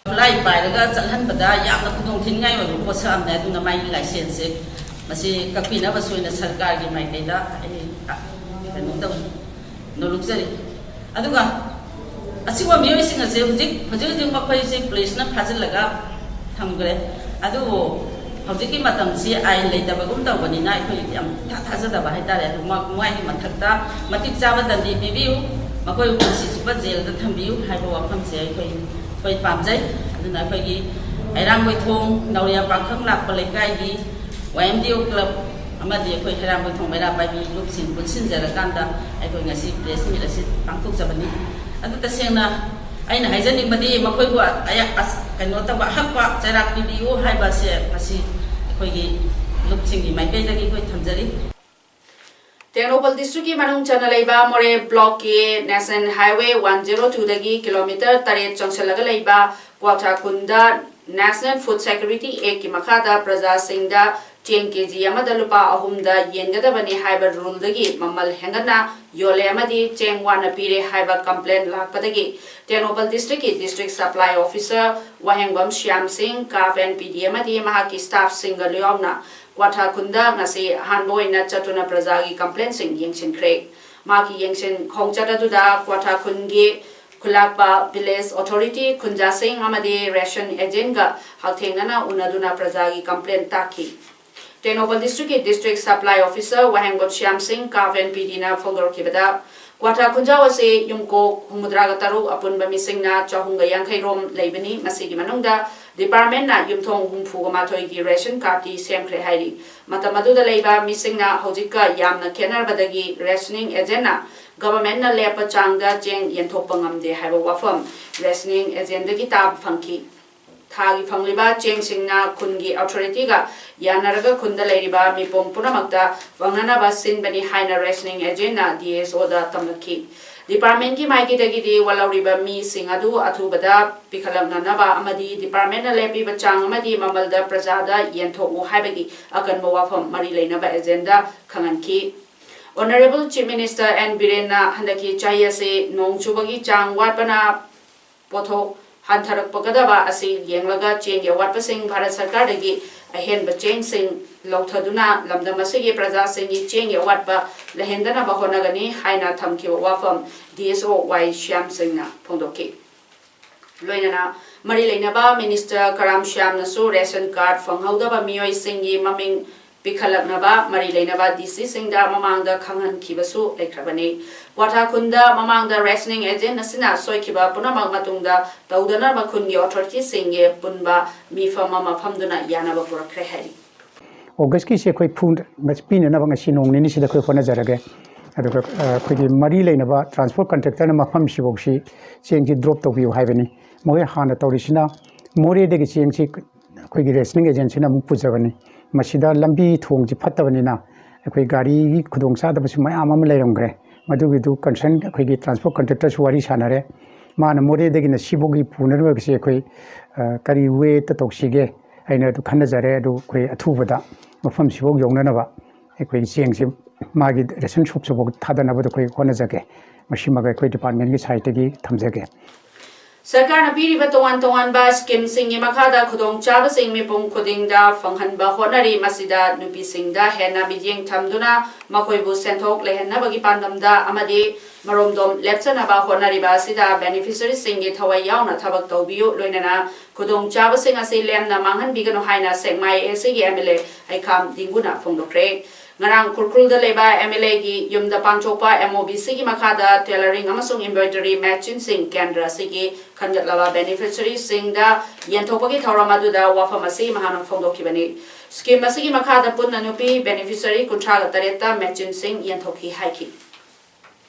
ꯈꯨꯠꯂꯥꯏ ꯄꯥꯏꯔꯒ ꯆꯠꯍꯟꯕꯗ ꯌꯥꯝꯅ ꯈꯨꯗꯣꯡ ꯊꯤꯅꯤꯡꯉꯥꯏ ꯑꯣꯏꯕ ꯄꯣꯠꯁꯛ ꯑꯃꯅꯦ꯫ ꯑꯗꯨꯅ ꯃꯥꯒꯤ ꯂꯥꯏꯁꯦꯟꯁꯁꯦ ꯃꯁꯤ ꯀꯛꯄꯤꯅꯕꯁꯨ ꯑꯣꯏꯅ ꯁꯔꯀꯥꯔꯒꯤ ꯃꯥꯏꯀꯩꯗ ꯑꯩ ꯀꯩꯅꯣ ꯇꯧ ꯅꯣꯂꯨꯛꯆꯔꯤ꯫ ꯑꯗꯨꯒ ꯑꯁꯤꯒꯨꯝꯕ ꯃꯤꯑꯣꯏꯁꯤꯡ ꯑꯁꯦ ꯍꯧꯖꯤꯛ ꯍꯧꯖꯤꯛ ꯍꯧꯖꯤꯛ ꯃꯈꯣꯏꯁꯤ ꯄꯨꯂꯤꯁꯅ ꯐꯥꯖꯤꯜꯂꯒ ꯊꯝꯈ꯭ꯔꯦ꯫ ꯑꯗꯨꯕꯨ ꯍꯧꯖꯤꯛꯀꯤ ꯃꯇꯝꯁꯤ ꯑꯥꯏꯟ ꯂꯩꯇꯕꯒꯨꯝ ꯇꯧꯕꯅꯤꯅ ꯑꯩꯈꯣꯏ ꯌꯥꯝ ꯏꯊꯥ ꯊꯥꯖꯗꯕ ꯍꯥꯏꯇꯥꯔꯦ꯫ ꯑꯗꯨ ꯃ- ꯃꯥꯒꯤ ꯃꯊꯛꯇ ꯃꯇꯤꯛ ꯆꯥꯕ ꯗꯟꯗꯤ ꯄꯤꯕꯤꯌꯨ, ꯃꯈꯣꯏꯕꯨ ꯄꯨꯟꯁꯤ ꯆꯨꯞꯄ ꯖꯦꯜꯗ ꯊꯝꯕꯤꯌꯨ ꯍꯥꯏꯕ ꯋꯥꯐꯝꯁꯦ ꯑꯩꯈꯣꯏ ꯑꯩꯈꯣꯏ ꯄꯥꯝꯖꯩ꯫ ꯑꯗꯨꯅ ꯑꯩꯈꯣꯏꯒꯤ ꯍꯩꯔꯥꯡꯒꯣꯏꯊꯣꯡ ꯅꯧꯔꯤꯌꯥ ꯄꯥꯡꯈꯪ ꯂꯥꯛꯄ ꯂꯩꯀꯥꯏꯒꯤ ꯋꯥꯏ ꯑꯦꯝ ꯗꯤ ꯑꯣ ꯀ꯭ꯂꯕ ꯑꯃꯗꯤ ꯑꯩꯈꯣꯏ ꯍꯩꯔꯥꯡꯒꯣꯏꯊꯣꯡ ꯃꯩꯔꯥ ꯄꯥꯏꯕꯤ ꯂꯨꯞꯁꯤꯡ ꯄꯨꯟꯁꯤꯟꯖꯔꯀꯥꯟꯗ ꯑꯩꯈꯣꯏ ꯉꯁꯤ ꯄ꯭ꯔꯦꯁ ꯃꯤꯠ ꯑꯁꯤ ꯄꯥꯡꯊꯣꯛꯆꯕꯅꯤ꯫ ꯑꯗꯨ ꯇꯁꯦꯡꯅ ꯑꯩꯅ ꯍꯥꯏꯖꯅꯤꯡꯕꯗꯤ ꯃꯈꯣꯏꯕꯨ ꯑꯌꯥ- ꯑꯁ- ꯀꯩꯅꯣ ꯇꯧꯕ ꯑꯍꯛꯄ ꯆꯩꯔꯥꯛ ꯄꯤꯕꯤꯌꯨ ꯍꯥꯏꯕꯁꯦ ꯃꯁꯤ ꯑꯩꯈꯣꯏꯒꯤ ꯂꯨꯞꯁꯤꯡꯒꯤ ꯃꯥꯏꯀꯩꯗꯒꯤ ꯑꯩꯈꯣꯏ ꯊꯝꯖꯔꯤ꯫ ꯇꯦꯡꯅꯧꯄꯜ ꯗꯤꯁꯇ꯭ꯔꯤꯛꯀꯤ ꯃꯅꯨꯡ ꯆꯟꯅ ꯂꯩꯕ ꯃꯣꯔꯦ ꯕ꯭ꯂꯣꯛꯀꯤ ꯅꯦꯁꯅꯦꯜ ꯍꯥꯏꯋꯦ ꯋꯥꯟ ꯖꯦꯔꯣ ꯇꯨꯗꯒꯤ ꯀꯤꯂꯣꯃꯤꯇꯔ ꯇꯔꯦꯠ ꯆꯪꯁꯤꯜꯂꯒ ꯂꯩꯕ ꯀ꯭ꯋꯥꯊꯥꯈꯨꯟꯗ ꯅꯦꯁꯅꯦꯜ ꯐꯨꯗ ꯁꯦꯀ꯭ꯌꯨꯔꯤꯇꯤ ꯑꯦꯛꯀꯤ ꯃꯈꯥꯗ ꯄ꯭ꯔꯖꯥꯁꯤꯡꯗ ꯆꯦꯡ ꯀꯦꯖꯤ ꯑꯃꯗ ꯂꯨꯄꯥ ꯑꯍꯨꯝꯗ ꯌꯦꯟꯒꯗꯕꯅꯤ ꯍꯥꯏꯕ ꯔꯨꯜꯗꯒꯤ ꯃꯃꯜ ꯍꯦꯟꯒꯠꯅ ꯌꯣꯜꯂꯦ ꯑꯃꯗꯤ ꯆꯦꯡ ꯋꯥꯅ ꯄꯤꯔꯦ ꯍꯥꯏꯕ ꯀꯝꯄ꯭ꯂꯦꯟ ꯂꯥꯛꯄꯗꯒꯤ ꯇꯦꯡꯅꯧꯄꯜ ꯗꯤꯁꯇ꯭ꯔꯤꯛꯀꯤ ꯗꯤꯁꯇ꯭ꯔꯤꯛ ꯁꯄ꯭ꯂꯥꯏ ꯑꯣꯐꯤꯁꯔ ꯋꯥꯍꯦꯡꯕꯝ ꯁ꯭ꯌꯥꯝ ꯁꯤꯡ, ꯀꯥꯐ ꯑꯦꯟ ꯄꯤ ꯗꯤ ꯑꯃꯗꯤ ꯃꯍꯥꯛꯀꯤ ꯁ꯭ꯇꯥꯐꯁꯤꯡꯒ ꯂꯣꯏꯅꯅ ꯀ꯭ꯋꯥꯊꯥꯈꯨꯟꯗ ꯉꯁꯤ ꯑꯍꯥꯟꯕ ꯑꯣꯏꯅ ꯆꯠꯇꯨꯅ ꯄ꯭ꯔꯖꯥꯒꯤ ꯀꯝꯄ꯭ꯂꯦꯟꯁꯤꯡ ꯌꯦꯡꯁꯤꯟꯈ꯭ꯔꯦ꯫ ꯃꯍꯥꯛꯀꯤ ꯌꯦꯡꯁꯤꯟ ꯈꯣꯡꯆꯠ ꯑꯗꯨꯗ ꯀ꯭ꯋꯥꯊꯥꯈꯨꯟꯒꯤ ꯈꯨꯂꯥꯛꯄ ꯚꯤꯂꯦꯖ ꯑꯣꯊꯣꯔꯤꯇꯤ, ꯈꯨꯟꯖꯥꯁꯤꯡ ꯑꯃꯗꯤ ꯔꯦꯁꯟ ꯑꯦꯖꯦꯟꯒ ꯍꯛꯊꯦꯡꯅꯅ ꯎꯅꯗꯨꯅ ꯄ꯭ꯔꯖꯥꯒꯤ ꯀꯝꯄ꯭ꯂꯦꯟ ꯇꯥꯈꯤ꯫ ꯇꯦꯡꯅꯧꯄꯜ ꯗꯤꯁꯇ꯭ꯔꯤꯛꯀꯤ ꯗꯤꯁꯇ꯭ꯔꯤꯛ ꯁꯄ꯭ꯂꯥꯏ ꯑꯣꯐꯤꯁꯔ ꯋꯥꯍꯦꯡꯕꯝ ꯁ꯭ꯌꯥꯝ ꯁꯤꯡ, ꯀꯥꯐ ꯑꯦꯟ ꯄꯤ ꯗꯤꯅ ꯐꯣꯡꯗꯣꯔꯛꯈꯤꯕꯗ, ꯀ꯭ꯋꯥꯊꯥ ꯈꯨꯟꯖꯥꯎ ꯑꯁꯤ ꯌꯨꯝꯀꯣꯛ ꯍꯨꯝꯐꯨꯇꯔꯥꯒ ꯇꯔꯨꯛ, ꯑꯄꯨꯟꯕ ꯃꯤꯁꯤꯡꯅ ꯆꯍꯨꯝꯒ ꯌꯥꯡꯈꯩ ꯔꯣꯝ ꯂꯩꯕꯅꯤ꯫ ꯃꯁꯤꯒꯤ ꯃꯅꯨꯡꯗ ꯗꯤꯄꯥꯔꯠꯃꯦꯟꯅ ꯌꯨꯝꯊꯣꯡ ꯍꯨꯝꯐꯨꯒ ꯃꯥꯊꯣꯏꯒꯤ ꯔꯦꯁꯟ ꯀꯥꯔꯗꯇꯤ ꯁꯦꯝꯈ꯭ꯔꯦ ꯍꯥꯏꯔꯤ꯫ ꯃꯇꯝ ꯑꯗꯨꯗ ꯂꯩꯕ ꯃꯤꯁꯤꯡꯅ ꯍꯧꯖꯤꯛꯀ ꯌꯥꯝꯅ ꯈꯦꯠꯅꯔꯕꯗꯒꯤ ꯔꯦꯁꯅꯤꯡ ꯑꯦꯖꯦꯟꯅ ꯒꯚꯔꯟꯃꯦꯟꯠꯅ ꯂꯦꯞꯄ ꯆꯥꯡꯗ ꯆꯦꯡ ꯌꯦꯟꯊꯣꯛꯄ ꯉꯝꯗꯦ ꯍꯥꯏꯕ ꯋꯥꯐꯝ ꯔꯦꯁꯅꯤꯡ ꯑꯦꯖꯦꯟꯗꯒꯤ ꯇꯥꯕ ꯐꯪꯈꯤ꯫ ꯊꯥꯒꯤ ꯐꯪꯂꯤꯕ ꯆꯦꯡꯁꯤꯡꯅ ꯈꯨꯟꯒꯤ ꯑꯣꯊꯣꯔꯤꯇꯤꯒ ꯌꯥꯅꯔꯒ ꯈꯨꯟꯗ ꯂꯩꯔꯤꯕ ꯃꯤꯄꯨꯝ ꯄꯨꯝꯅꯃꯛꯇ ꯐꯪꯅꯅꯕ ꯁꯤꯟꯕꯅꯤ ꯍꯥꯏꯅ ꯔꯦꯁꯅꯤꯡ ꯑꯦꯖꯦꯟꯅ ꯗꯤ ꯑꯦꯁ ꯑꯣꯗ ꯇꯝꯂꯛꯈꯤ꯫ ꯗꯤꯄꯥꯔꯠꯃꯦꯟꯒꯤ ꯃꯥꯏꯀꯩꯗꯒꯤꯗꯤ ꯋꯥꯠꯍꯧꯔꯤꯕ ꯃꯤꯁꯤꯡ ꯑꯗꯨ ꯑꯊꯨꯕꯗ ꯄꯤꯈꯠꯂꯛꯅꯅꯕ ꯑꯃꯗꯤ ꯗꯤꯄꯥꯔꯠꯃꯦꯟꯅ ꯂꯦꯞꯄꯤꯕ ꯆꯥꯡ ꯑꯃꯗꯤ ꯃꯃꯜꯗ ꯄ꯭ꯔꯖꯥꯗ ꯌꯦꯟꯊꯣꯛꯎ ꯍꯥꯏꯕꯒꯤ ꯑꯀꯟꯕ ꯋꯥꯐꯝ ꯃꯔꯤ ꯂꯩꯅꯕ ꯑꯦꯖꯦꯟꯗ ꯈꯪꯍꯟꯈꯤ꯫ Honourable Chief Minister ꯑꯦꯟ ꯕꯤꯔꯦꯟꯅ ꯍꯟꯗꯛꯀꯤ ꯆꯍꯤ ꯑꯁꯤ ꯅꯣꯡ ꯆꯨꯕꯒꯤ ꯆꯥꯡ ꯋꯥꯠꯄꯅ ꯄꯣꯠꯊꯣꯛ ꯍꯟꯊꯔꯛꯄꯒꯗꯕ ꯑꯁꯤ ꯌꯦꯡꯂꯒ ꯆꯦꯡꯒꯤ ꯑꯋꯥꯠꯄꯁꯤꯡ ꯚꯥꯔꯠ ꯁꯔꯀꯥꯔꯗꯒꯤ ꯑꯍꯦꯟꯕ ꯆꯦꯡꯁꯤꯡ ꯂꯧꯊꯗꯨꯅ ꯂꯝꯗꯝ ꯑꯁꯤꯒꯤ ꯄ꯭ꯔꯖꯥꯁꯤꯡꯒꯤ ꯆꯦꯡꯒꯤ ꯑꯋꯥꯠꯄ ꯂꯩꯍꯟꯗꯅꯕ ꯍꯣꯠꯅꯒꯅꯤ ꯍꯥꯏꯅ ꯊꯝꯈꯤꯕ ꯋꯥꯐꯝ ꯗꯤ ꯑꯦꯁ ꯑꯣ ꯋꯥꯏ ꯁ꯭ꯌꯥꯝ ꯁꯤꯡꯅ ꯐꯣꯡꯗꯣꯛꯈꯤ꯫ ꯂꯣꯏꯅꯅ ꯃꯔꯤ ꯂꯩꯅꯕ ꯃꯤꯅꯤꯁꯇꯔ ꯀꯔꯥꯝ ꯁ꯭ꯌꯥꯝꯅꯁꯨ ꯔꯦꯁꯟ ꯀꯥꯔꯗ ꯐꯪꯍꯧꯗꯕ ꯃꯤꯑꯣꯏꯁꯤꯡꯒꯤ ꯃꯃꯤꯡ ꯄꯤꯈꯠꯂꯛꯅꯕ ꯃꯔꯤ ꯂꯩꯅꯕ ꯗꯤ ꯁꯤꯁꯤꯡꯗ ꯃꯃꯥꯡꯗ ꯈꯪꯍꯟꯈꯤꯕꯁꯨ ꯂꯩꯈ꯭ꯔꯕꯅꯤ꯫ ꯀ꯭ꯋꯥꯊꯥ ꯈꯨꯟꯗ ꯃꯃꯥꯡꯗ ꯔꯦꯁꯅꯤꯡ ꯑꯦꯖꯦꯟ ꯑꯁꯤꯅ ꯁꯣꯏꯈꯤꯕ ꯄꯨꯝꯅꯃꯛ ꯃꯇꯨꯡꯗ ꯇꯧꯗꯅꯕ ꯈꯨꯟꯒꯤ ꯑꯣꯊꯣꯔꯤꯇꯤꯁꯤꯡꯒꯤ ꯄꯨꯟꯕ ꯃꯤꯐꯝ ꯑꯃ ꯐꯝꯗꯨꯅ ꯌꯥꯅꯕ ꯄꯨꯔꯛꯈ꯭ꯔꯦ ꯍꯥꯏꯔꯤ꯫ ꯑꯣꯒꯁꯀꯤꯁꯦ ꯑꯩꯈꯣꯏ ꯐꯨ-, ꯄꯤꯅꯅꯕ ꯉꯁꯤ ꯅꯣꯡ ꯅꯤꯅꯤꯁꯤꯗ ꯑꯩꯈꯣꯏ ꯍꯣꯠꯅꯖꯔꯒꯦ꯫ ꯑꯗꯨꯒ, ꯑ, ꯑꯩꯈꯣꯏꯒꯤ ꯃꯔꯤ ꯂꯩꯅꯕ ꯇ꯭ꯔꯥꯟꯁꯄꯣꯔꯠ ꯀꯟꯇ꯭ꯔꯦꯛꯇꯔꯅ ꯃꯐꯝꯁꯤꯐꯥꯎꯁꯤ ꯆꯦꯡꯁꯤ ꯗ꯭ꯔꯣꯞ ꯇꯧꯕꯤꯌꯨ ꯍꯥꯏꯕꯅꯤ꯫ ꯃꯈꯣꯏ ꯍꯥꯟꯅ ꯇꯧꯔꯤꯁꯤꯅ ꯃꯣꯔꯦꯗꯒꯤ ꯆꯦꯡꯁꯤ ꯑꯩꯈꯣꯏꯒꯤ ꯔꯦꯁꯅꯤꯡ ꯑꯦꯖꯦꯟꯁꯤꯅ ꯑꯃꯨꯛ ꯄꯨꯖꯕꯅꯤ꯫ ꯃꯁꯤꯗ ꯂꯝꯕꯤ ꯊꯣꯡꯁꯤ ꯐꯠꯇꯕꯅꯤꯅ ꯑꯩꯈꯣꯏ ꯒꯥꯔꯤꯒꯤ ꯈꯨꯗꯣꯡꯆꯥꯗꯕꯁꯨ ꯃꯌꯥꯝ ꯑꯃ ꯂꯩꯔꯝꯈ꯭ꯔꯦ꯫ ꯃꯗꯨꯒꯤꯗꯨ ꯀꯟꯁꯔꯟ ꯑꯩꯈꯣꯏꯒꯤ ꯇ꯭ꯔꯥꯟꯁꯄꯣꯔꯠ ꯀꯟꯇ꯭ꯔꯦꯛꯇꯔꯁꯨ ꯋꯥꯔꯤ ꯁꯥꯟꯅꯔꯦ꯫ ꯃꯥꯅ ꯃꯣꯔꯦꯗꯒꯤꯅ ꯁꯤꯐꯥꯎꯒꯤ ꯄꯨꯅꯅꯕꯒꯤꯁꯦ ꯑꯩꯈꯣꯏ, ꯑ, ꯀꯔꯤ ꯋꯦꯗ ꯇꯧꯁꯤꯒꯦ ꯍꯥꯏꯅ ꯑꯗꯨ ꯈꯟꯅꯖꯔꯦ꯫ ꯑꯗꯨ ꯑꯩꯈꯣꯏ ꯑꯊꯨꯕꯗ ꯃꯐꯝꯁꯤꯐꯥꯎ ꯌꯧꯅꯅꯕ ꯑꯩꯈꯣꯏꯒꯤ ꯆꯦꯡꯁꯤ ꯃꯥꯒꯤ ꯔꯦꯁꯟ ꯁꯣꯞꯁꯤꯐꯥꯎ ꯊꯥꯗꯅꯕꯗ ꯑꯩꯈꯣꯏ ꯍꯣꯠꯅꯖꯒꯦ꯫ ꯃꯁꯤꯃꯒ ꯑꯩꯈꯣꯏ ꯗꯤꯄꯥꯔꯠꯃꯦꯟꯒꯤ ꯁꯥꯏꯠꯇꯒꯤ ꯊꯝꯖꯒꯦ꯫ ꯁꯔꯀꯥꯔꯅ ꯄꯤꯔꯤꯕ ꯇꯣꯉꯥꯟ ꯇꯣꯉꯥꯟꯕ ꯁ꯭ꯀꯤꯝꯁꯤꯡꯒꯤ ꯃꯈꯥꯗ ꯈꯨꯗꯣꯡꯆꯥꯕꯁꯤꯡ ꯃꯤꯄꯨꯝ ꯈꯨꯗꯤꯡꯗ ꯐꯪꯍꯟꯕ ꯍꯣꯠꯅꯔꯤ꯫ ꯃꯁꯤꯗ ꯅꯨꯄꯤꯁꯤꯡꯗ ꯍꯦꯟꯅ ꯃꯤꯠꯌꯦꯡ ꯊꯝꯗꯨꯅ ꯃꯈꯣꯏꯕꯨ ꯁꯦꯟꯊꯣꯛ ꯂꯩꯍꯟꯅꯕꯒꯤ ꯄꯥꯟꯗꯝꯗ ꯑꯃꯗꯤ ꯃꯔꯣꯝꯗꯣꯝ ꯂꯦꯞꯆꯅꯕ ꯍꯣꯠꯅꯔꯤꯕ ꯑꯁꯤꯗ ꯕꯦꯅꯤꯐꯤꯁꯔꯤꯁꯤꯡꯒꯤ ꯊꯋꯥꯏ ꯌꯥꯎꯅ ꯊꯕꯛ ꯇꯧꯕꯤꯌꯨ꯫ ꯂꯣꯏꯅꯅ ꯈꯨꯗꯣꯡꯆꯥꯕꯁꯤꯡ ꯑꯁꯤ ꯂꯦꯝꯅ ꯃꯥꯡꯍꯟꯕꯤꯒꯅꯨ ꯍꯥꯏꯅ ꯁꯦꯛꯃꯥꯏ ꯑꯦ ꯁꯤꯒꯤ ꯑꯦꯝ ꯑꯦꯜ ꯑꯦ ꯍꯩꯈꯥꯝ ꯗꯤꯡꯒꯨꯅ ꯐꯣꯡꯗꯣꯛꯈ꯭ꯔꯦ꯫ ꯉꯔꯥꯡ ꯎꯈ꯭ꯔꯨꯜꯗ ꯂꯩꯕ ꯑꯦꯝ ꯑꯦꯜ ꯑꯦꯒꯤ ꯌꯨꯝꯗ ꯄꯥꯡꯊꯣꯛꯄ ꯑꯦꯝ ꯑꯣ ꯕꯤ ꯁꯤꯒꯤ ꯃꯈꯥꯗ ꯇꯦꯂꯔꯤꯡ ꯑꯃꯁꯨꯡ ꯏꯝꯕ꯭ꯔꯣꯏꯗꯔꯤ ꯃꯦꯆꯤꯟꯁꯤꯡ ꯀꯦꯟꯗ꯭ꯔ ꯑꯁꯤꯒꯤ ꯈꯟꯒꯠꯂꯕ ꯕꯦꯅꯤꯐꯤꯁꯔꯤꯁꯤꯡꯗ ꯌꯦꯟꯊꯣꯛꯄꯒꯤ ꯊꯧꯔꯝ ꯑꯗꯨꯗ ꯋꯥꯐꯝ ꯑꯁꯤ ꯃꯍꯥꯛꯅ ꯐꯣꯡꯗꯣꯛꯈꯤꯕꯅꯤ꯫ ꯁ꯭ꯀꯤꯝ ꯑꯁꯤꯒꯤ ꯃꯈꯥꯗ ꯄꯨꯟꯅ ꯅꯨꯄꯤ ꯕꯦꯅꯤꯐꯤꯁꯔꯤ ꯀꯨꯟꯊ꯭ꯔꯥꯒ ꯇꯔꯦꯠꯇ ꯃꯦꯆꯤꯟꯁꯤꯡ ꯌꯦꯟꯊꯣꯛꯈꯤ ꯍꯥꯏꯈꯤ꯫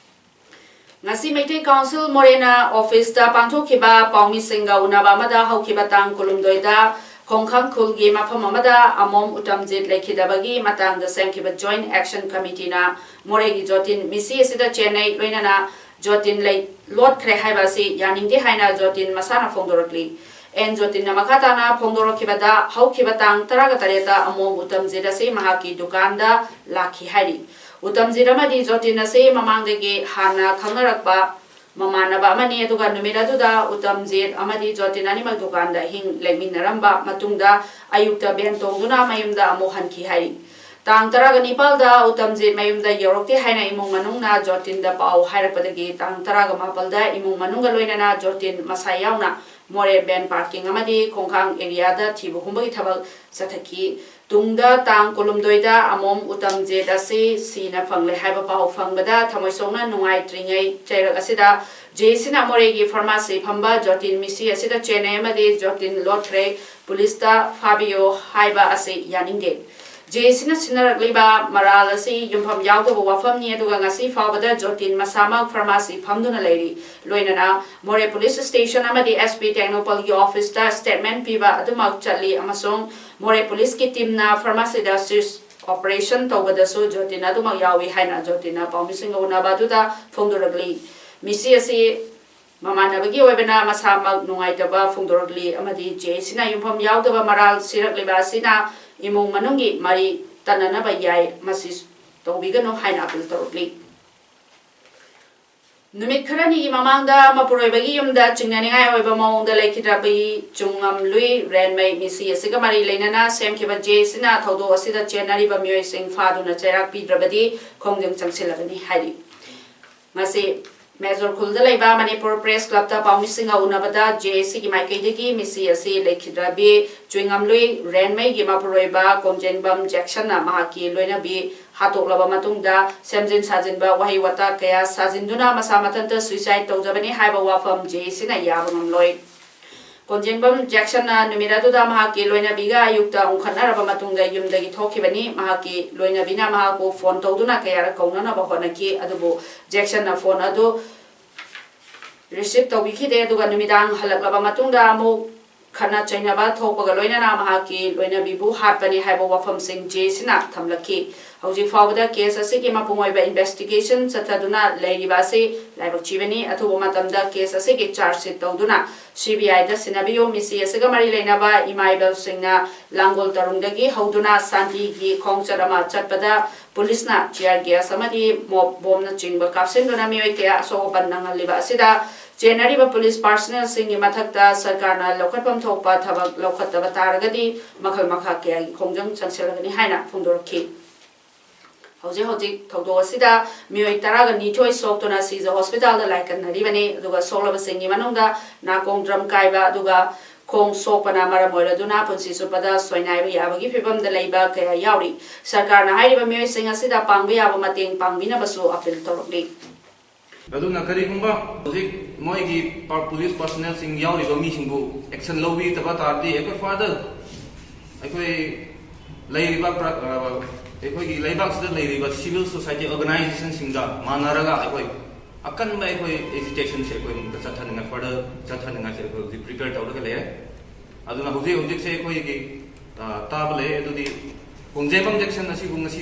ꯉꯁꯤ ꯃꯩꯇꯩ ꯀꯥꯎꯟꯁꯤꯜ ꯃꯣꯔꯦꯅ ꯑꯣꯐꯤꯁꯇ ꯄꯥꯡꯊꯣꯛꯈꯤꯕ ꯄꯥꯎꯃꯤꯁꯤꯡꯒ ꯎꯅꯕ ꯑꯃꯗ ꯍꯧꯈꯤꯕ ꯇꯥꯡ ꯀꯨꯟꯍꯨꯝꯗꯣꯏꯗ ꯈꯣꯡꯈꯪ ꯈꯨꯜꯒꯤ ꯃꯐꯝ ꯑꯃꯗ ꯑꯃꯣꯝ ꯎꯇꯝꯖꯤꯠ ꯂꯩꯈꯤꯗꯕꯒꯤ ꯃꯇꯥꯡꯗ ꯁꯦꯝꯈꯤꯕ ꯖꯣꯏꯟ ꯑꯦꯛꯁꯟ ꯀꯃꯤꯇꯤꯅ ꯃꯣꯔꯦꯒꯤ ꯖꯣꯇꯤꯟ ꯃꯤꯁꯤ ꯑꯁꯤꯗ ꯆꯦꯟꯅꯩ ꯂꯣꯏꯅꯅ ꯖꯣꯇꯤꯟ ꯂꯩ ꯂꯣꯠꯈ꯭ꯔꯦ ꯍꯥꯏꯕ ꯑꯁꯤ ꯌꯥꯅꯤꯡꯗꯦ ꯍꯥꯏꯅ ꯖꯣꯇꯤꯟ ꯃꯁꯥꯅ ꯐꯣꯡꯗꯣꯔꯛꯂꯤ꯫ ꯑꯦꯟ ꯖꯣꯇꯤꯟꯅ ꯃꯈꯥ ꯇꯥꯅ ꯐꯣꯡꯗꯣꯔꯛꯈꯤꯕꯗ ꯍꯧꯈꯤꯕ ꯇꯥꯡ ꯇꯔꯥꯒ ꯇꯔꯦꯠꯇ ꯑꯃꯣꯝ ꯎꯇꯝꯖꯤꯠ ꯑꯁꯤ ꯃꯍꯥꯛꯀꯤ ꯗꯨꯀꯥꯟꯗ ꯂꯥꯛꯈꯤ ꯍꯥꯏꯔꯤ꯫ ꯎꯇꯝꯖꯤꯠ ꯑꯃꯗꯤ ꯖꯣꯇꯤꯟ ꯑꯁꯤ ꯃꯃꯥꯡꯗꯒꯤ ꯍꯥꯟꯅ ꯈꯪꯅꯔꯛꯄ ꯃꯃꯥꯟꯅꯕ ꯑꯃꯅꯤ꯫ ꯑꯗꯨꯒ ꯅꯨꯃꯤꯠ ꯑꯗꯨꯗ ꯎꯇꯝꯖꯤꯠ ꯑꯃꯗꯤ ꯖꯣꯇꯤꯟ ꯑꯅꯤꯃꯛ ꯗꯨꯀꯥꯟꯗ ꯑꯍꯤꯡ ꯂꯩꯃꯤꯟꯅꯔꯝꯕ ꯃꯇꯨꯡꯗ ꯑꯌꯨꯛꯇ ꯚꯦꯟ ꯇꯣꯡꯗꯨꯅ ꯃꯌꯨꯝꯗ ꯑꯃꯨꯛ ꯍꯟꯈꯤ ꯍꯥꯏꯔꯤ꯫ ꯇꯥꯡ ꯇꯔꯥꯒ ꯅꯤꯄꯥꯜꯗ ꯎꯇꯝꯖꯤꯠ ꯃꯌꯨꯝꯗ ꯌꯧꯔꯛꯇꯦ ꯍꯥꯏꯅ ꯏꯃꯨꯡ ꯃꯅꯨꯡꯅ ꯖꯣꯇꯤꯟꯗ ꯄꯥꯎ ꯍꯥꯏꯔꯛꯄꯗꯒꯤ ꯇꯥꯡ ꯇꯔꯥꯒ ꯃꯥꯄꯜꯗ ꯏꯃꯨꯡ ꯃꯅꯨꯡꯒ ꯂꯣꯏꯅꯅ ꯖꯣꯇꯤꯟ ꯃꯁꯥ ꯌꯥꯎꯅ ꯃꯣꯔꯦ ꯚꯦꯟ ꯄꯥꯔꯀꯤꯡ ꯑꯃꯗꯤ ꯈꯣꯡꯈꯥꯡ ꯑꯦꯔꯤꯌꯥꯗ ꯊꯤꯕ ꯍꯨꯝꯕꯒꯤ ꯊꯕꯛ ꯆꯠꯊꯈꯤ꯫ ꯇꯨꯡꯗ ꯇꯥꯡ ꯀꯨꯟꯍꯨꯝꯗꯣꯏꯗ ꯑꯃꯣꯝ ꯎꯇꯝꯖꯤꯠ ꯑꯁꯤ ꯁꯤꯅ ꯐꯪꯂꯦ ꯍꯥꯏꯕ ꯄꯥꯎ ꯐꯪꯕꯗ ꯊꯃꯣꯏ ꯁꯣꯛꯅ ꯅꯨꯡꯉꯥꯏꯇ꯭ꯔꯤꯉꯩ ꯆꯩꯔꯛ ꯑꯁꯤꯗ ꯖꯦ ꯁꯤꯅ ꯃꯣꯔꯦꯒꯤ ꯐꯥꯔꯃꯥꯁꯤ ꯐꯝꯕ ꯖꯣꯇꯤꯟ ꯃꯤꯁꯤ ꯑꯁꯤꯗ ꯆꯦꯟꯅꯩ ꯑꯃꯗꯤ ꯖꯣꯇꯤꯟ ꯂꯣꯠꯈ꯭ꯔꯦ, ꯄꯨꯂꯤꯁꯇ ꯐꯥꯕꯤꯌꯣ ꯍꯥꯏꯕ ꯑꯁꯤ ꯌꯥꯅꯤꯡꯗꯦ꯫ ꯖꯦ ꯁꯤꯅ ꯁꯤꯟꯅꯔꯛꯂꯤꯕ ꯃꯔꯥꯜ ꯑꯁꯤ ꯌꯨꯝꯐꯝ ꯌꯥꯎꯗꯕ ꯋꯥꯐꯝꯅꯤ, ꯑꯗꯨꯒ ꯉꯁꯤ ꯐꯥꯎꯕꯗ ꯖꯣꯇꯤꯟ ꯃꯁꯥꯃꯛ ꯐꯥꯔꯃꯥꯁꯤ ꯐꯝꯗꯨꯅ ꯂꯩꯔꯤ꯫ ꯂꯣꯏꯅꯅ ꯃꯣꯔꯦ ꯄꯨꯂꯤꯁ ꯁ꯭ꯇꯦꯁꯟ ꯑꯃꯗꯤ ꯑꯦꯁ ꯄꯤ ꯇꯦꯡꯅꯧꯄꯜꯒꯤ ꯑꯣꯐꯤꯁꯇ ꯁ꯭ꯇꯦꯠꯃꯦꯟ ꯄꯤꯕ ꯑꯗꯨꯃꯛ ꯆꯠꯂꯤ ꯑꯃꯁꯨꯡ ꯃꯣꯔꯦ ꯄꯨꯂꯤꯁꯀꯤ ꯇꯤꯝꯅ ꯐꯥꯔꯃꯥꯁꯤꯗ ꯁꯔꯆ ꯑꯣꯄꯔꯦꯁꯟ ꯇꯧꯕꯗꯁꯨ ꯖꯣꯇꯤꯟ ꯑꯗꯨꯃꯛ ꯌꯥꯎꯏ ꯍꯥꯏꯅ ꯖꯣꯇꯤꯟꯅ ꯄꯥꯎꯃꯤꯁꯤꯡꯒ ꯎꯅꯕ ꯑꯗꯨꯗ ꯐꯣꯡꯗꯣꯔꯛꯂꯤ꯫ ꯃꯤꯁꯤ ꯑꯁꯤ ꯃꯃꯥꯟꯅꯕꯒꯤ ꯑꯣꯏꯕꯅ ꯃꯁꯥꯃꯛ ꯅꯨꯡꯉꯥꯏꯇꯕ ꯐꯣꯡꯗꯣꯔꯛꯂꯤ ꯑꯃꯗꯤ ꯖꯦ ꯁꯤꯅ ꯌꯨꯝꯐꯝ ꯌꯥꯎꯗꯕ ꯃꯔꯥꯜ ꯁꯤꯔꯛꯂꯤꯕ ꯑꯁꯤꯅ ꯏꯃꯨꯡ ꯃꯅꯨꯡꯒꯤ ꯃꯔꯤ ꯇꯠꯅꯅꯕ ꯌꯥꯏ, ꯃꯁꯤ ꯇꯧꯕꯤꯒꯅꯨ ꯍꯥꯏꯅ ꯑꯄꯤꯜ ꯇꯧꯔꯛꯂꯤ꯫ ꯅꯨꯃꯤꯠ ꯈꯔꯅꯤꯒꯤ ꯃꯃꯥꯡꯗ ꯃꯄꯨꯔꯣꯏꯕꯒꯤ ꯌꯨꯝꯗ ꯆꯤꯡꯅꯅꯤꯡꯉꯥꯏ ꯑꯣꯏꯕ ꯃꯑꯣꯡꯗ ꯂꯩꯈꯤꯗ꯭ꯔꯕꯤ ꯆꯨꯡꯉꯝꯂꯨꯏ ꯔꯦꯟꯃꯩ ꯃꯤꯁꯤ ꯑꯁꯤꯒ ꯃꯔꯤ ꯂꯩꯅꯅ ꯁꯦꯝꯈꯤꯕ ꯖꯦ ꯁꯤꯅ ꯊꯧꯗꯣꯛ ꯑꯁꯤꯗ ꯆꯦꯟꯅꯔꯤꯕ ꯃꯤꯑꯣꯏꯁꯤꯡ ꯐꯥꯗꯨꯅ ꯆꯩꯔꯥꯛ ꯄꯤꯗ꯭ꯔꯕꯗꯤ ꯈꯣꯡꯖꯪ ꯆꯪꯁꯤꯜꯂꯒꯅꯤ ꯍꯥꯏꯔꯤ꯫ ꯉꯁꯤ ꯃꯦꯖꯣꯔ ꯈꯨꯜꯗ ꯂꯩꯕ ꯃꯅꯤꯄꯨꯔ ꯄ꯭ꯔꯦꯁ ꯀ꯭ꯂꯕꯇ ꯄꯥꯎꯃꯤꯁꯤꯡꯒ ꯎꯅꯕꯗ ꯖꯦ ꯁꯤꯒꯤ ꯃꯥꯏꯀꯩꯗꯒꯤ ꯃꯤꯁꯤ ꯑꯁꯤ ꯂꯩꯈꯤꯗ꯭ꯔꯕꯤ ꯆꯨꯏꯉꯝꯂꯨꯏ ꯔꯦꯟꯃꯩꯒꯤ ꯃꯄꯨꯔꯣꯏꯕ ꯀꯣꯝꯖꯦꯡꯕꯝ ꯖꯦꯛꯁꯟꯅ ꯃꯍꯥꯛꯀꯤ ꯂꯣꯏꯅꯕꯤ ꯍꯥꯠꯇꯣꯛꯂꯕ ꯃꯇꯨꯡꯗ ꯁꯦꯝꯖꯤꯟ ꯁꯥꯖꯤꯟꯕ ꯋꯥꯍꯩ ꯋꯥꯇꯥ ꯀꯌꯥ ꯁꯥꯖꯤꯟꯗꯨꯅ ꯃꯁꯥ ꯃꯊꯟꯇ ꯁꯨꯏꯁꯥꯏꯗ ꯇꯧꯖꯕꯅꯤ ꯍꯥꯏꯕ ꯋꯥꯐꯝ ꯖꯦ ꯁꯤꯅ ꯌꯥꯕ ꯉꯝꯂꯣꯏ꯫ ꯀꯣꯟꯖꯦꯡꯕꯝ ꯖꯦꯛꯁꯟꯅ ꯅꯨꯃꯤꯠ ꯑꯗꯨꯗ ꯃꯍꯥꯛꯀꯤ ꯂꯣꯏꯅꯕꯤꯒ ꯑꯌꯨꯛꯇ ꯎꯪꯈꯠꯅꯔꯕ ꯃꯇꯨꯡꯗ ꯌꯨꯝꯗꯒꯤ ꯊꯣꯛꯈꯤꯕꯅꯤ꯫ ꯃꯍꯥꯛꯀꯤ ꯂꯣꯏꯅꯕꯤꯅ ꯃꯍꯥꯛꯄꯨ ꯐꯣꯟ ꯇꯧꯗꯨꯅ ꯀꯌꯥꯔꯛ ꯀꯧꯅꯅꯕ ꯍꯣꯠꯅꯈꯤ, ꯑꯗꯨꯕꯨ ꯖꯦꯛꯁꯟꯅ ꯐꯣꯟ ꯑꯗꯨ ꯔꯤꯁꯤꯞ ꯇꯧꯕꯤꯈꯤꯗꯦ꯫ ꯑꯗꯨꯒ ꯅꯨꯃꯤꯗꯥꯡ ꯍꯜꯂꯛꯂꯕ ꯃꯇꯨꯡꯗ ꯑꯃꯨꯛ ꯈꯠꯅ ꯆꯩꯅꯕ ꯊꯣꯛꯄꯒ ꯂꯣꯏꯅꯅ ꯃꯍꯥꯛꯀꯤ ꯂꯣꯏꯅꯕꯤꯕꯨ ꯍꯥꯠꯄꯅꯤ ꯍꯥꯏꯕ ꯋꯥꯐꯝꯁꯤꯡ ꯖꯦꯁꯤꯅ ꯊꯝꯂꯛꯈꯤ꯫ ꯍꯧꯖꯤꯛ ꯐꯥꯎꯕꯗ ꯀꯦꯁ ꯑꯁꯤꯒꯤ ꯃꯄꯨꯡ ꯑꯣꯏꯕ ꯏꯟꯚꯦꯁꯇꯤꯒꯦꯁꯟ ꯆꯠꯊꯗꯨꯅ ꯂꯩꯔꯤꯕ ꯑꯁꯤ ꯂꯥꯏꯕꯛ ꯊꯤꯕꯅꯤ꯫ ꯑꯊꯨꯕ ꯃꯇꯝꯗ ꯀꯦꯁ ꯑꯁꯤꯒꯤ ꯆꯥꯔꯖ ꯁꯤꯠ ꯇꯧꯗꯨꯅ ꯁꯤꯕꯤꯑꯥꯏꯗ ꯁꯤꯟꯅꯕꯤꯌꯨ꯫ ꯃꯤꯁꯤ ꯑꯁꯤꯒ ꯃꯔꯤ ꯂꯩꯅꯕ ꯏꯃꯥ ꯏꯕꯦꯜꯁꯤꯡꯅ ꯂꯥꯡꯒꯣꯜ ꯇꯔꯨꯡꯗꯒꯤ ꯍꯧꯗꯨꯅ ꯁꯥꯟꯇꯤꯒꯤ ꯈꯣꯡꯆꯠ ꯑꯃ ꯆꯠꯄꯗ ꯄꯨꯂꯤꯁꯅ ꯇꯤꯌꯥꯔ ꯒ꯭ꯌꯥꯁ ꯑꯃꯗꯤ ꯃꯣꯞ ꯕꯣꯝꯅꯆꯤꯡꯕ ꯀꯥꯞꯁꯤꯟꯗꯨꯅ ꯃꯤꯑꯣꯏ ꯀꯌꯥ ꯑꯁꯣꯛ ꯑꯄꯟ ꯅꯪꯍꯜꯂꯤꯕ ꯑꯁꯤꯗ ꯆꯦꯟꯅꯔꯤꯕ ꯄꯨꯂꯤꯁ ꯄꯥꯔꯁꯅꯦꯜꯁꯤꯡꯒꯤ ꯃꯊꯛꯇ ꯁꯔꯀꯥꯔꯅ ꯂꯧꯈꯠꯐꯝ ꯊꯣꯛꯄ ꯊꯕꯛ ꯂꯧꯈꯠꯇꯕ ꯇꯥꯔꯒꯗꯤ ꯃꯈꯜ ꯃꯈꯥ ꯀꯌꯥꯒꯤ ꯈꯣꯡꯖꯪ ꯆꯪꯁꯤꯜꯂꯒꯅꯤ ꯍꯥꯏꯅ ꯐꯣꯡꯗꯣꯔꯛꯈꯤ꯫ ꯍꯧꯖꯤꯛ ꯍꯧꯖꯤꯛ ꯊꯧꯗꯣꯛ ꯑꯁꯤꯗ ꯃꯤꯑꯣꯏ ꯇꯔꯥꯒ ꯅꯤꯊꯣꯏ ꯁꯣꯛꯇꯨꯅ ꯁꯤꯖ ꯍꯣꯁꯄꯤꯇꯥꯜꯗ ꯂꯥꯏꯀꯠꯅꯔꯤꯕꯅꯤ꯫ ꯑꯗꯨꯒ ꯁꯣꯛꯂꯕꯁꯤꯡꯒꯤ ꯃꯅꯨꯡꯗ ꯅꯥꯀꯣꯡ ꯗ꯭ꯔꯝ ꯀꯥꯏꯕ ꯑꯗꯨꯒ ꯈꯣꯡ ꯁꯣꯛꯄꯅ ꯃꯔꯝ ꯑꯣꯏꯔꯗꯨꯅ ꯄꯨꯟꯁꯤ ꯆꯨꯞꯄꯗ ꯁꯣꯏꯅꯥꯏꯕ ꯌꯥꯕꯒꯤ ꯐꯤꯕꯝꯗ ꯂꯩꯕ ꯀꯌꯥ ꯌꯥꯎꯔꯤ꯫ ꯁꯔꯀꯥꯔꯅ ꯍꯥꯏꯔꯤꯕ ꯃꯤꯑꯣꯏꯁꯤꯡ ꯑꯁꯤꯗ ꯄꯥꯡꯕ ꯌꯥꯕ ꯃꯇꯦꯡ ꯄꯥꯡꯕꯤꯅꯕꯁꯨ ꯑꯄꯤꯜ ꯇꯧꯔꯛꯂꯤ꯫ ꯑꯗꯨꯅ ꯀꯔꯤꯒꯨꯝꯕ ꯍꯧꯖꯤꯛ ꯃꯣꯏꯒꯤ ꯄ-, ꯄꯨꯂꯤꯁ ꯄꯥꯔꯁꯣꯅꯦꯜꯁꯤꯡ ꯌꯥꯎꯔꯤꯕ ꯃꯤꯁꯤꯡꯕꯨ ꯑꯦꯛꯁꯟ ꯂꯧꯕꯤꯗꯕ ꯇꯥꯔꯗꯤ ꯑꯩꯈꯣꯏ ꯐꯔꯗꯔ ꯑꯩꯈꯣꯏ ꯂꯩꯔꯤꯕ ꯄ꯭ꯔ-, ꯑ, ꯑꯩꯈꯣꯏꯒꯤ ꯂꯩꯕꯥꯛꯁꯤꯗ ꯂꯩꯔꯤꯕ ꯁꯤꯚꯤꯜ ꯁꯣꯁꯥꯏꯇꯤ ꯑꯣꯔꯒꯅꯥꯏꯖꯦꯁꯟꯁꯤꯡꯒ ꯃꯥꯟꯅꯔꯒ ꯑꯩꯈꯣꯏ ꯑꯀꯟꯕ ꯑꯩꯈꯣꯏ ꯑꯦꯖꯤꯇꯦꯁꯟꯁꯦ ꯑꯩꯈꯣꯏ ꯑꯃꯨꯛꯇ ꯆꯠꯊꯅꯤꯡꯉꯥꯏ, ꯐꯔꯗꯔ ꯆꯠꯊꯅꯤꯡꯉꯥꯏꯁꯦ ꯑꯩꯈꯣꯏ ꯍꯧꯖꯤꯛ ꯄ꯭ꯔꯤꯄꯦꯌꯔ ꯇꯧꯔꯒ ꯂꯩꯔꯦ꯫ ꯑꯗꯨꯅ ꯍꯧꯖꯤꯛ ꯍꯧꯖꯤꯛꯁꯦ ꯑꯩꯈꯣꯏꯒꯤ, ꯑ, ꯇꯥꯕ ꯂꯩ꯫ ꯑꯗꯨꯗꯤ ꯈꯣꯡꯖꯦꯝꯕꯝ ꯖꯦꯛꯁꯟ ꯑꯁꯤꯕꯨ ꯉꯁꯤ,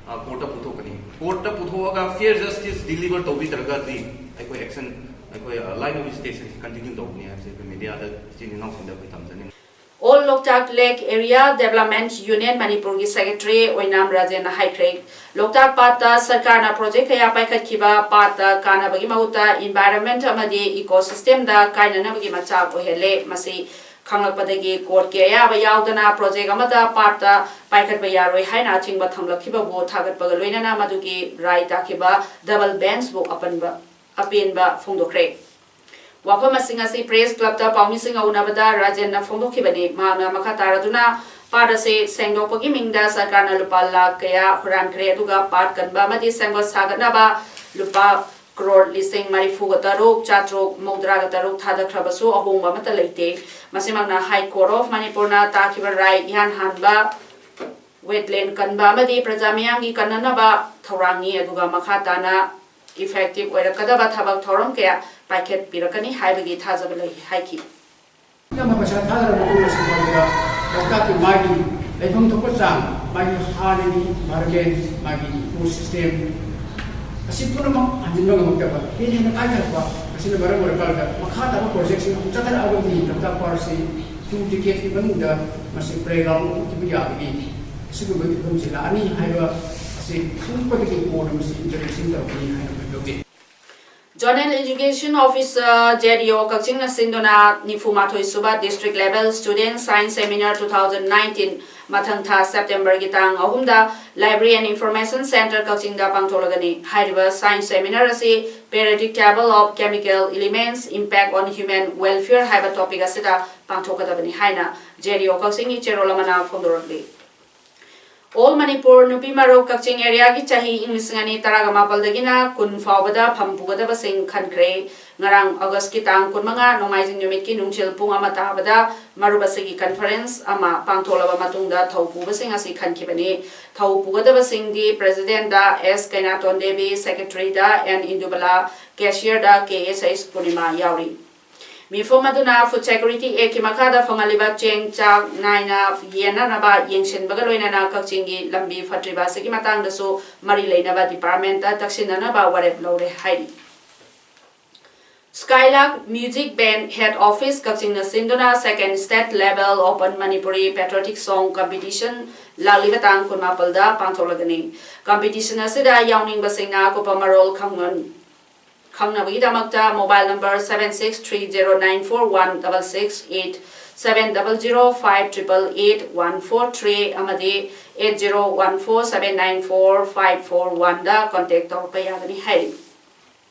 ꯑ, ꯀꯣꯔꯠꯇ ꯄꯨꯊꯣꯛꯀꯅꯤ꯫ ꯀꯣꯔꯠꯇ ꯄꯨꯊꯣꯛꯑꯒ ꯐꯤꯌꯔ ꯖꯁꯇꯤꯁ ꯗꯤꯂꯤꯚꯔ ꯇꯧꯕꯤꯗ꯭ꯔꯒꯗꯤ ꯑꯩꯈꯣꯏ ꯑꯦꯛꯁꯟ, ꯑꯩꯈꯣꯏ, ꯑ, ꯂꯥꯏꯟ ꯑꯣꯐ ꯚꯤꯖꯤꯇꯦꯁꯟꯁꯤ ꯀꯟꯇꯤꯅ꯭ꯌꯨ ꯇꯧꯒꯅꯤ ꯍꯥꯏꯕꯁꯦ ꯑꯩꯈꯣꯏ ꯃꯦꯗꯤꯌꯥꯗ ꯏꯆꯤꯟ ꯏꯅꯥꯎꯁꯤꯡꯗ ꯑꯩꯈꯣꯏ ꯊꯝꯖꯅꯤꯡꯉꯤ꯫ ꯑꯣꯜ ꯂꯣꯛꯇꯥꯛ ꯂꯦꯛ ꯑꯦꯔꯤꯌꯥ ꯗꯦꯕꯂꯞꯃꯦꯟꯠ ꯌꯨꯅꯤꯌꯟ ꯃꯅꯤꯄꯨꯔꯒꯤ ꯁꯦꯀ꯭ꯔꯦꯇꯔꯤ ꯑꯣꯏꯅꯥꯝ ꯔꯥꯖꯦꯟꯅ ꯍꯥꯏꯈ꯭ꯔꯦ, ꯂꯣꯛꯇꯥꯛ ꯄꯥꯠꯇ ꯁꯔꯀꯥꯔꯅ ꯄ꯭ꯔꯣꯖꯦꯛ ꯀꯌꯥ ꯄꯥꯏꯈꯠꯈꯤꯕ ꯄꯥꯠꯇ ꯀꯥꯟꯅꯕꯒꯤ ꯃꯍꯨꯠꯇ ꯏꯟꯚꯥꯏꯔꯟꯃꯦꯟꯠ ꯑꯃꯗꯤ ꯏꯀꯣ ꯁꯤꯁꯇꯦꯝꯗ ꯀꯥꯏꯅꯅꯕꯒꯤ ꯃꯆꯥꯛ ꯑꯣꯏꯍꯜꯂꯦ꯫ ꯃꯁꯤ ꯈꯪꯂꯛꯄꯗꯒꯤ ꯀꯣꯔꯠꯀꯤ ꯑꯌꯥꯕ ꯌꯥꯎꯗꯅ ꯄ꯭ꯔꯣꯖꯦꯛ ꯑꯃꯠꯇ ꯄꯥꯠꯇ ꯄꯥꯏꯈꯠꯄ ꯌꯥꯔꯣꯏ ꯍꯥꯏꯅ ꯑꯊꯤꯡꯕ ꯊꯝꯂꯛꯈꯤꯕꯕꯨ ꯊꯥꯒꯠꯄꯒ ꯂꯣꯏꯅꯅ ꯃꯗꯨꯒꯤ ꯔꯥꯏ ꯇꯥꯈꯤꯕ ꯗꯕꯜ ꯕꯦꯟꯁꯕꯨ ꯑꯄꯟꯕ, ꯑꯄꯦꯟꯕ ꯐꯣꯡꯗꯣꯛꯈ꯭ꯔꯦ꯫ ꯋꯥꯐꯝꯁꯤꯡ ꯑꯁꯤ ꯄ꯭ꯔꯦꯁ ꯀ꯭ꯂꯕꯇ ꯄꯥꯎꯃꯤꯁꯤꯡꯒ ꯎꯅꯕꯗ ꯔꯥꯖꯦꯟꯅ ꯐꯣꯡꯗꯣꯛꯈꯤꯕꯅꯤ꯫ ꯃꯍꯥꯛꯅ ꯃꯈꯥ ꯇꯥꯔꯗꯨꯅ ꯄꯥꯠ ꯑꯁꯤ ꯁꯦꯡꯗꯣꯛꯄꯒꯤ ꯃꯤꯡꯗ ꯁꯔꯀꯥꯔꯅ ꯂꯨꯄꯥ ꯂꯥꯈ ꯀꯌꯥ ꯍꯨꯔꯥꯟꯈ꯭ꯔꯦ, ꯑꯗꯨꯒ ꯄꯥꯠ ꯀꯟꯕ ꯑꯃꯗꯤ ꯁꯦꯝꯒꯠ ꯁꯥꯒꯠꯅꯕ ꯂꯨꯄꯥ ꯀ꯭ꯔꯣꯔ ꯂꯤꯁꯤꯡ ꯃꯔꯤꯐꯨꯒ ꯇꯔꯨꯛ ꯆꯥꯇ꯭ꯔꯨꯛ ꯃꯧꯗ꯭ꯔꯥꯒ ꯇꯔꯨꯛ ꯊꯥꯗꯈ꯭ꯔꯕꯁꯨ ꯑꯍꯣꯡꯕ ꯑꯃꯠꯇ ꯂꯩꯇꯦ꯫ ꯃꯁꯤꯃꯛꯅ High Court of ꯃꯅꯤꯄꯨꯔꯅ ꯇꯥꯈꯤꯕ ꯔꯥꯏ ꯏꯍꯥꯟ ꯍꯥꯟꯕ ꯋꯦꯠꯂꯦꯟ ꯀꯟꯕ ꯑꯃꯗꯤ ꯄ꯭ꯔꯖꯥ ꯃꯤꯌꯥꯝꯒꯤ ꯀꯟꯅꯅꯕ ꯊꯧꯔꯥꯡꯅꯤ, ꯑꯗꯨꯒ ꯃꯈꯥ ꯇꯥꯅ effective ꯑꯣꯏꯔꯛꯀꯗꯕ ꯊꯕꯛ ꯊꯧꯔꯝ ꯀꯌꯥ ꯄꯥꯏꯈꯠꯄꯤꯔꯛꯀꯅꯤ ꯍꯥꯏꯕꯒꯤ ꯊꯥꯖꯕ ꯂꯩ ꯍꯥꯏꯈꯤ꯫ ꯑꯃ ꯄꯩꯁꯥ ꯊꯥꯗꯔꯕ ꯃꯇꯨꯡꯗ ꯁꯤꯐꯥꯎꯗ ꯂꯣꯛꯇꯥꯛꯀꯤ ꯃꯥꯒꯤ ꯂꯩꯐꯝ ꯊꯣꯛꯄ ꯆꯥꯡ, ꯃꯥꯒꯤ ꯍꯥꯟꯅꯒꯤ environment, ꯃꯥꯒꯤ ecosystem ꯑꯁꯤ ꯄꯨꯝꯅꯃꯛ ꯍꯟꯖꯤꯟꯕ ꯉꯝꯃꯛꯇꯕ, ꯍꯦꯟꯅ ꯍꯦꯟꯅ ꯀꯥꯏꯊꯔꯛꯄ ꯑꯁꯤꯅ ꯃꯔꯝ ꯑꯣꯏꯔꯀꯥꯟꯗ ꯃꯈꯥ ꯇꯥꯕ projectꯁꯤꯡ ꯑꯃꯨꯛ ꯆꯠꯊꯔꯛꯑꯒꯗꯤ ꯂꯣꯛꯇꯥꯛ ꯄꯥꯠꯁꯤ two decadeꯀꯤ ꯃꯅꯨꯡꯗ ꯃꯁꯤ playground ꯑꯣꯟꯊꯣꯛꯄ ꯌꯥꯕꯒꯤ ꯑꯁꯤꯒꯨꯝꯕ ꯐꯤꯕꯝꯁꯤ ꯂꯥꯛꯑꯅꯤ ꯍꯥꯏꯕ ꯑꯁꯤ ꯈꯪꯂꯛꯄꯗꯒꯤ court ꯃꯁꯤ intervention ꯇꯧꯔꯛꯀꯅꯤ ꯍꯥꯏꯅ ꯑꯩꯈꯣꯏ ꯂꯧꯖꯩ꯫ Zonal Education Officer, ZEO ꯀꯛꯆꯤꯡꯅ ꯁꯤꯟꯗꯨꯅ ꯅꯤꯐꯨꯃꯥꯊꯣꯏ ꯁꯨꯕ District Level Student Science Seminar two thousand nineteen ꯃꯊꯪ ꯊꯥ Septemberꯒꯤ ꯇꯥꯡ ꯑꯍꯨꯝꯗ Library and Information Centre ꯀꯛꯆꯤꯡꯗ ꯄꯥꯡꯊꯣꯛꯂꯒꯅꯤ꯫ ꯍꯥꯏꯔꯤꯕ science seminar ꯑꯁꯤ Periodic Table of Chemical Elements Impact on Human Welfare ꯍꯥꯏꯕ topic ꯑꯁꯤꯗ ꯄꯥꯡꯊꯣꯛꯀꯗꯕꯅꯤ ꯍꯥꯏꯅ ZEO ꯀꯛꯆꯤꯡꯒꯤ ꯆꯦꯔꯣꯜ ꯑꯃꯅ ꯐꯣꯡꯗꯣꯔꯛꯂꯤ꯫ All Manipur ꯅꯨꯄꯤ ꯃꯔꯨꯞ ꯀꯛꯆꯤꯡ areaꯒꯤ ꯆꯍꯤ ꯏꯪ ꯂꯤꯁꯤꯡ ꯑꯅꯤ ꯇꯔꯥꯒ ꯃꯥꯄꯜꯗꯒꯤꯅ ꯀꯨꯟ ꯐꯥꯎꯕꯗ ꯐꯝ ꯄꯨꯒꯗꯕꯁꯤꯡ ꯈꯟꯈ꯭ꯔꯦ꯫ ꯉꯔꯥꯡ Augustꯀꯤ ꯇꯥꯡ ꯀꯨꯟꯃꯉꯥ ꯅꯣꯡꯃꯥꯏꯖꯤꯡ ꯅꯨꯃꯤꯠꯀꯤ ꯅꯨꯡꯊꯤꯜ ꯄꯨꯡ ꯑꯃ ꯇꯥꯕꯗ ꯃꯔꯨꯞ ꯑꯁꯤꯒꯤ conference ꯑꯃ ꯄꯥꯡꯊꯣꯛꯂꯕ ꯃꯇꯨꯡꯗ ꯊꯧ ꯄꯨꯕꯁꯤꯡ ꯑꯁꯤ ꯈꯟꯈꯤꯕꯅꯤ꯫ ꯊꯧ ꯄꯨꯒꯗꯕꯁꯤꯡꯗꯤ Presidentꯗ S ꯀꯩꯅꯥꯇꯣꯟ Devi, Secretaryꯗ N ꯏꯟꯗꯨꯕꯂꯥ, Cashierꯗ K S H ꯄꯨꯔꯅꯤꯃꯥ ꯌꯥꯎꯔꯤ꯫ ꯃꯤꯐꯝ ꯑꯗꯨꯅ Food Security Actꯀꯤ ꯃꯈꯥꯗ ꯐꯪꯍꯜꯂꯤꯕ ꯆꯦꯡ ꯆꯥꯛ ꯅꯥꯏꯅ ꯌꯦꯟꯅꯅꯕ ꯌꯦꯡꯁꯤꯟꯕꯒ ꯂꯣꯏꯅꯅ ꯀꯛꯆꯤꯡꯒꯤ ꯂꯝꯕꯤ ꯐꯠꯇ꯭ꯔꯤꯕ ꯑꯁꯤꯒꯤ ꯃꯇꯥꯡꯗꯁꯨ ꯃꯔꯤ ꯂꯩꯅꯕ departmentꯇ ꯇꯛꯁꯤꯟꯅꯅꯕ ꯋꯥꯔꯦꯞ ꯂꯧꯔꯦ ꯍꯥꯏꯔꯤ꯫ Skylark Music Band Head Office ꯀꯛꯆꯤꯡꯅ ꯁꯤꯟꯗꯨꯅ Second State Level Open Manipuri Patriotic Song Competition ꯂꯥꯛꯂꯤꯕ ꯇꯥꯡ ꯀꯨꯟꯃꯥꯄꯜꯗ ꯄꯥꯡꯊꯣꯛꯂꯒꯅꯤ꯫ Competition ꯑꯁꯤꯗ ꯌꯥꯎꯅꯤꯡꯕꯁꯤꯡꯅ ꯑꯀꯨꯞꯄ ꯃꯔꯣꯜ ꯈꯪꯅ-, ꯈꯪꯅꯕꯒꯤꯗꯃꯛꯇ mobile number seven six three zero nine four one double six eight, seven double zero five triple eight one four three ꯑꯃꯗꯤ eight zero one four seven nine four five four oneꯗ contact ꯇꯧꯔꯛꯄ ꯌꯥꯒꯅꯤ ꯍꯥꯏꯔꯤ꯫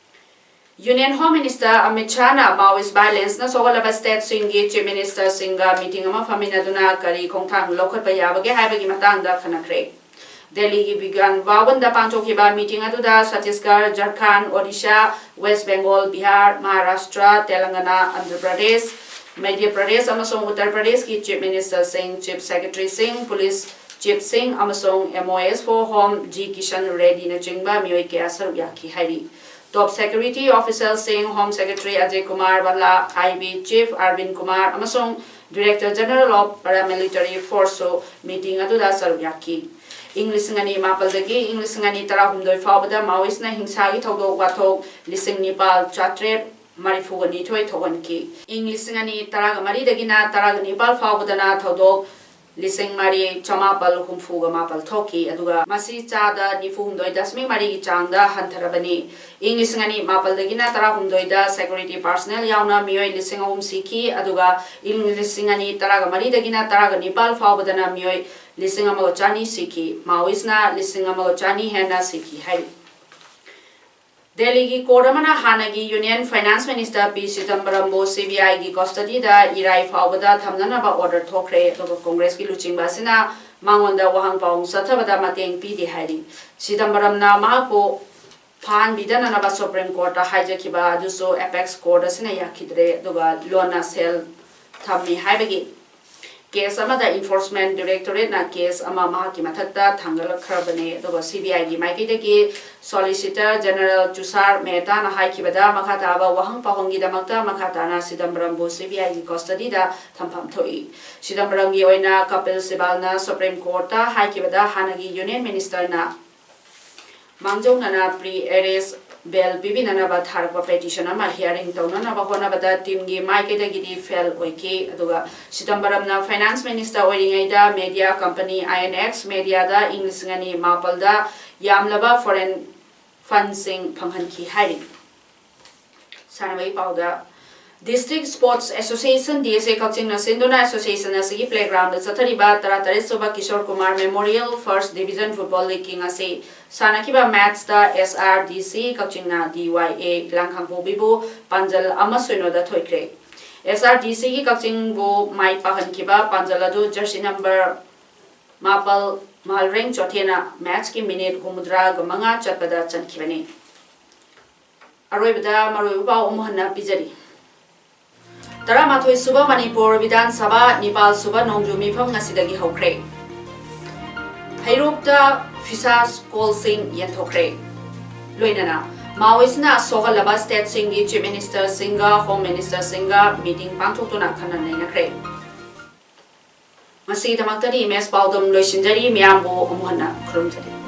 Union Home Minister Amit ꯁꯥꯍꯅ Maoist violenceꯅ ꯁꯣꯛꯍꯜꯂꯕ stateꯁꯤꯡꯒꯤ Chief Ministerꯁꯤꯡꯒ meeting ꯑꯃ ꯐꯝꯃꯤꯟꯅꯗꯨꯅ ꯀꯔꯤ ꯈꯣꯡꯊꯥꯡ ꯂꯧꯈꯠꯄ ꯌꯥꯕꯒꯦ ꯍꯥꯏꯕꯒꯤ ꯃꯇꯥꯡꯗ ꯈꯟꯅꯈ꯭ꯔꯦ꯫ ꯗꯦꯜꯂꯤꯒꯤ ꯕꯤꯒ꯭ꯌꯥꯟ ꯚꯕꯟꯗ ꯄꯥꯡꯊꯣꯛꯈꯤꯕ ꯃꯤꯇꯤꯡ ꯑꯗꯨꯗ ꯁꯠꯇꯤꯁꯒꯔ, ꯖꯔꯈꯥꯟ, ꯑꯣꯗꯤꯁꯥ, ꯋꯦꯁ ꯕꯦꯡꯒꯣꯜ, ꯕꯤꯍꯥꯔ, ꯃꯍꯥꯔꯥꯁꯇ꯭ꯔ, ꯇꯦꯂꯪꯒꯅꯥ, ꯑꯟꯙ꯭ꯔ ꯄ꯭ꯔꯗꯦꯁ, ꯃꯙ꯭ꯌ ꯄ꯭ꯔꯗꯦꯁ ꯑꯃꯁꯨꯡ ꯎꯠꯇꯔ ꯄ꯭ꯔꯗꯦꯁꯀꯤ ꯆꯤꯐ ꯃꯤꯅꯤꯁꯇꯔꯁꯤꯡ, ꯆꯤꯐ ꯁꯦꯀ꯭ꯔꯦꯇꯔꯤꯁꯤꯡ, ꯄꯨꯂꯤꯁ ꯆꯤꯐꯁꯤꯡ ꯑꯃꯁꯨꯡ M O S for Home G Kisan ꯔꯦꯗꯗꯤꯅꯆꯤꯡꯕ ꯃꯤꯑꯣꯏ ꯀꯌꯥ ꯁꯔꯨꯛ ꯌꯥꯈꯤ ꯍꯥꯏꯔꯤ꯫ ꯇꯣꯞ ꯁꯦꯀ꯭ꯌꯨꯔꯤꯇꯤ ꯑꯣꯐꯤꯁꯤꯌꯦꯜꯁꯤꯡ, home secretary Ajay Kumar Bhalla, I B chief ꯑꯔꯕꯤꯟ ꯀꯨꯃꯥꯔ ꯑꯃꯁꯨꯡ ꯗꯤꯔꯦꯛꯇꯔ ꯖꯦꯅꯔꯦꯜ ꯑꯣꯐ ꯄꯦꯔꯥꯃꯤꯂꯤꯇꯔꯤ ꯐꯣꯔꯁꯁꯨ ꯃꯤꯇꯤꯡ ꯑꯗꯨꯗ ꯁꯔꯨꯛ ꯌꯥꯈꯤ꯫ ꯏꯪ ꯂꯤꯁꯤꯡ ꯑꯅꯤ ꯃꯥꯄꯜꯗꯒꯤ ꯏꯪ ꯂꯤꯁꯤꯡ ꯑꯅꯤ ꯇꯔꯥꯍꯨꯝꯗꯣꯏ ꯐꯥꯎꯕꯗ ꯃꯥꯑꯣꯏꯁꯅ ꯍꯤꯡꯁꯥꯒꯤ ꯊꯧꯗꯣꯛ ꯋꯥꯊꯣꯛ ꯂꯤꯁꯤꯡ ꯅꯤꯄꯥꯜ ꯆꯥꯇ꯭ꯔꯦꯠ ꯃꯔꯤꯐꯨꯒ ꯅꯤꯊꯣꯏ ꯊꯣꯛꯍꯟꯈꯤ꯫ ꯏꯪ ꯂꯤꯁꯤꯡ ꯑꯅꯤ ꯇꯔꯥꯒꯃꯔꯤꯗꯒꯤꯅ ꯇꯔꯥꯒ ꯅꯤꯄꯥꯜ ꯐꯥꯎꯕꯗꯅ ꯊꯧꯗꯣꯛ ꯂꯤꯁꯤꯡ ꯃꯔꯤ ꯆꯃꯥꯄꯜ ꯍꯨꯝꯐꯨꯒ ꯃꯥꯄꯜ ꯊꯣꯛꯈꯤ, ꯑꯗꯨꯒ ꯃꯁꯤ ꯆꯥꯗ ꯅꯤꯐꯨ ꯍꯨꯝꯗꯣꯏ ꯗꯁꯃꯤꯛ ꯃꯔꯤꯒꯤ ꯆꯥꯡꯗ ꯍꯟꯊꯔꯕꯅꯤ꯫ ꯏꯪ ꯂꯤꯁꯤꯡ ꯑꯅꯤ ꯃꯥꯄꯜꯗꯒꯤꯅ ꯇꯔꯥꯍꯨꯝꯗꯣꯏꯗ ꯁꯦꯀ꯭ꯌꯨꯔꯤꯇꯤ ꯄꯥꯔꯁꯅꯦꯜ ꯌꯥꯎꯅ ꯃꯤꯑꯣꯏ ꯂꯤꯁꯤꯡ ꯑꯍꯨꯝ ꯁꯤꯈꯤ, ꯑꯗꯨꯒ ꯏꯪ ꯂꯤꯁꯤꯡ ꯑꯅꯤ ꯇꯔꯥꯒ ꯃꯔꯤꯗꯒꯤꯅ ꯇꯔꯥꯒ ꯅꯤꯄꯥꯜ ꯐꯥꯎꯕꯗꯅ ꯃꯤꯑꯣꯏ ꯂꯤꯁꯤꯡ ꯑꯃꯒ ꯆꯅꯤ ꯁꯤꯈꯤ꯫ ꯃꯥꯑꯣꯏꯁꯅ ꯂꯤꯁꯤꯡ ꯑꯃꯒ ꯆꯅꯤ ꯍꯦꯟꯅ ꯁꯤꯈꯤ ꯍꯥꯏꯔꯤ꯫ ꯗꯦꯜꯂꯤꯒꯤ ꯀꯣꯔꯠ ꯑꯃꯅ ꯍꯥꯟꯅꯒꯤ ꯌꯨꯅꯤꯌꯟ ꯐꯥꯏꯅꯥꯟꯁ ꯃꯤꯅꯤꯁꯇꯔ ꯄꯤ ꯆꯤꯗꯝꯕꯔꯝꯕꯨ C B I ꯒꯤ ꯀꯁꯇꯗꯤꯗ ꯏꯔꯥꯏ ꯐꯥꯎꯕꯗ ꯊꯝꯅꯅꯕ ꯑꯣꯔꯗꯔ ꯊꯣꯛꯈ꯭ꯔꯦ, ꯑꯗꯨꯒ ꯀꯣꯡꯒ꯭ꯔꯦꯁꯀꯤ ꯂꯨꯆꯤꯡꯕ ꯑꯁꯤꯅ ꯃꯉꯣꯟꯗ ꯋꯥꯍꯪ ꯄꯥꯎꯍꯪ ꯆꯠꯊꯕꯗ ꯃꯇꯦꯡ ꯄꯤꯗꯦ ꯍꯥꯏꯔꯤ꯫ ꯆꯤꯗꯝꯕꯔꯝꯅ ꯃꯍꯥꯛꯄꯨ ꯐꯥꯍꯟꯕꯤꯗꯅꯅꯕ ꯁꯨꯄ꯭ꯔꯤꯝ ꯀꯣꯔꯠꯇ ꯍꯥꯏꯖꯈꯤꯕ ꯑꯗꯨꯁꯨ ꯑꯦꯄꯦꯛꯁ ꯀꯣꯔꯠ ꯑꯁꯤꯅ ꯌꯥꯈꯤꯗ꯭ꯔꯦ, ꯑꯗꯨꯒ ꯂꯣꯟꯅ ꯁꯦꯜ ꯊꯝꯃꯤ ꯍꯥꯏꯕꯒꯤ ꯀꯦꯁ ꯑꯃꯗ ꯏꯟꯐꯣꯔꯁꯃꯦꯟ ꯗꯤꯔꯦꯛꯇꯣꯔꯦꯠꯅ ꯀꯦꯁ ꯑꯃ ꯃꯍꯥꯛꯀꯤ ꯃꯊꯛꯇ ꯊꯥꯡꯒꯠꯂꯛꯈ꯭ꯔꯕꯅꯤ꯫ ꯑꯗꯨꯒ C B I ꯒꯤ ꯃꯥꯏꯀꯩꯗꯒꯤ ꯁꯣꯂꯤꯁꯤꯇꯔ ꯖꯦꯅꯔꯦꯜ ꯇꯨꯁꯥꯔ ꯃꯦꯍꯇꯥꯅ ꯍꯥꯏꯈꯤꯕꯗ, ꯃꯈꯥ ꯇꯥꯕ ꯋꯥꯍꯪ ꯄꯥꯎꯍꯪꯒꯤꯗꯃꯛꯇ ꯃꯈꯥ ꯇꯥꯅ ꯆꯤꯗꯝꯕꯔꯝꯕꯨ C B I ꯒꯤ ꯀꯁꯇꯗꯤꯗ ꯊꯝꯐꯝ ꯊꯣꯛꯏ꯫ ꯆꯤꯗꯝꯕꯔꯝꯒꯤ ꯑꯣꯏꯅ ꯀꯄꯤꯜ ꯁꯤꯕꯥꯜꯅ ꯁꯨꯄ꯭ꯔꯤꯝ ꯀꯣꯔꯠꯇ ꯍꯥꯏꯈꯤꯕꯗ, ꯍꯥꯟꯅꯒꯤ ꯌꯨꯅꯤꯌꯟ ꯃꯤꯅꯤꯁꯇꯔꯅ ꯃꯥꯡꯖꯧꯅꯅ ꯄ꯭ꯔꯤ ꯑꯦꯔꯦꯁ ꯕꯦꯜ ꯄꯤꯕꯤꯅꯅꯕ ꯊꯥꯔꯛꯄ ꯄꯦꯇꯤꯁꯟ ꯑꯃ ꯍꯤꯌꯥꯔꯤꯡ ꯇꯧꯅꯅꯕ ꯍꯣꯠꯅꯕꯗ ꯇꯤꯝꯒꯤ ꯃꯥꯏꯀꯩꯗꯒꯤꯗꯤ ꯐꯦꯜ ꯑꯣꯏꯈꯤ꯫ ꯑꯗꯨꯒ ꯆꯤꯗꯝꯕꯔꯝꯅ ꯐꯥꯏꯅꯥꯟꯁ ꯃꯤꯅꯤꯁꯇꯔ ꯑꯣꯏꯔꯤꯉꯩꯗ media company I N X Mediaꯗ ꯏꯪ ꯂꯤꯁꯤꯡ ꯑꯅꯤ ꯃꯥꯄꯜꯗ ꯌꯥꯝꯂꯕ ꯐꯣꯔꯦꯟ ꯐꯟꯁꯤꯡ ꯐꯪꯍꯟꯈꯤ ꯍꯥꯏꯔꯤ꯫ ꯁꯥꯟꯅꯕꯒꯤ ꯄꯥꯎꯗ, District Sports Association, D S A, ꯀꯛꯆꯤꯡꯅ ꯁꯤꯟꯗꯨꯅ ꯑꯦꯁꯣꯁꯤꯌꯦꯁꯟ ꯑꯁꯤꯒꯤ ꯄ꯭ꯂꯦꯒ꯭ꯔꯥꯎꯟꯗ ꯆꯠꯊꯔꯤꯕ ꯇꯔꯥꯇꯔꯦꯠ Subh Kishore Kumar memorial first division football ꯂꯤꯒꯀꯤ ꯉꯁꯤ ꯁꯥꯟꯅꯈꯤꯕ ꯃꯦꯠꯁꯇ S R D C ꯀꯛꯆꯤꯡꯅ D Y A ꯂꯥꯡꯈꯥꯡꯄꯣꯛꯄꯤꯕꯨ ꯄꯥꯟꯖꯜ ꯑꯃ ꯁꯤꯅꯣꯗ ꯊꯣꯏꯈ꯭ꯔꯦ꯫ S R D Cꯒꯤ ꯀꯛꯆꯤꯡꯕꯨ ꯃꯥꯏ ꯄꯥꯛꯍꯟꯈꯤꯕ ꯄꯥꯟꯖꯜ ꯑꯗꯨ ꯖꯔꯁꯤ ꯅꯝꯕꯔ ꯃꯥꯄꯜ ꯃꯥꯜꯔꯦꯡ ꯆꯣꯊꯦꯅ ꯃꯦꯠꯁꯀꯤ ꯃꯤꯅꯤꯠ ꯍꯨꯝꯐꯨꯇꯔꯥꯒ ꯃꯉꯥ ꯆꯠꯄꯗ ꯆꯟꯈꯤꯕꯅꯤ꯫ ꯑꯔꯣꯏꯕꯗ ꯃꯔꯨꯑꯣꯏꯕ ꯄꯥꯎ ꯑꯃꯨꯛ ꯍꯟꯅ ꯄꯤꯖꯔꯤ꯫ ꯇꯔꯥꯃꯥꯊꯣꯏ ꯁꯨꯕ ꯃꯅꯤꯄꯨꯔ ꯕꯤꯙꯥꯟ ꯁꯚꯥ ꯅꯤꯄꯥꯜ ꯁꯨꯕ ꯅꯣꯡꯖꯨ ꯃꯤꯐꯝ ꯉꯁꯤꯗꯒꯤ ꯍꯧꯈ꯭ꯔꯦ꯫ ꯍꯩꯔꯣꯛꯇ ꯐꯤꯁꯥ ꯀꯣꯜꯁꯤꯡ ꯌꯦꯟꯊꯣꯛꯈ꯭ꯔꯦ꯫ ꯂꯣꯏꯅꯅ ꯃꯥꯑꯣꯏꯁꯤꯅ ꯁꯣꯛꯍꯜꯂꯕ ꯁ꯭ꯇꯦꯠꯁꯤꯡꯒꯤ ꯆꯤꯐ ꯃꯤꯅꯤꯁꯇꯔꯁꯤꯡꯒ ꯍꯣꯝ ꯃꯤꯅꯤꯁꯇꯔꯁꯤꯡꯒ ꯃꯤꯇꯤꯡ ꯄꯥꯡꯊꯣꯛꯇꯨꯅ ꯈꯟꯅ ꯅꯩꯅꯈ꯭ꯔꯦ꯫ ꯉꯁꯤꯒꯤꯗꯃꯛꯇꯗꯤ ꯏꯃꯦꯖ ꯄꯥꯎꯗꯝ ꯂꯣꯏꯁꯤꯟꯖꯔꯤ꯫ ꯃꯤꯌꯥꯝꯕꯨ ꯑꯃꯨꯛ ꯍꯟꯅ ꯈꯨꯔꯨꯝꯖꯔꯤ꯫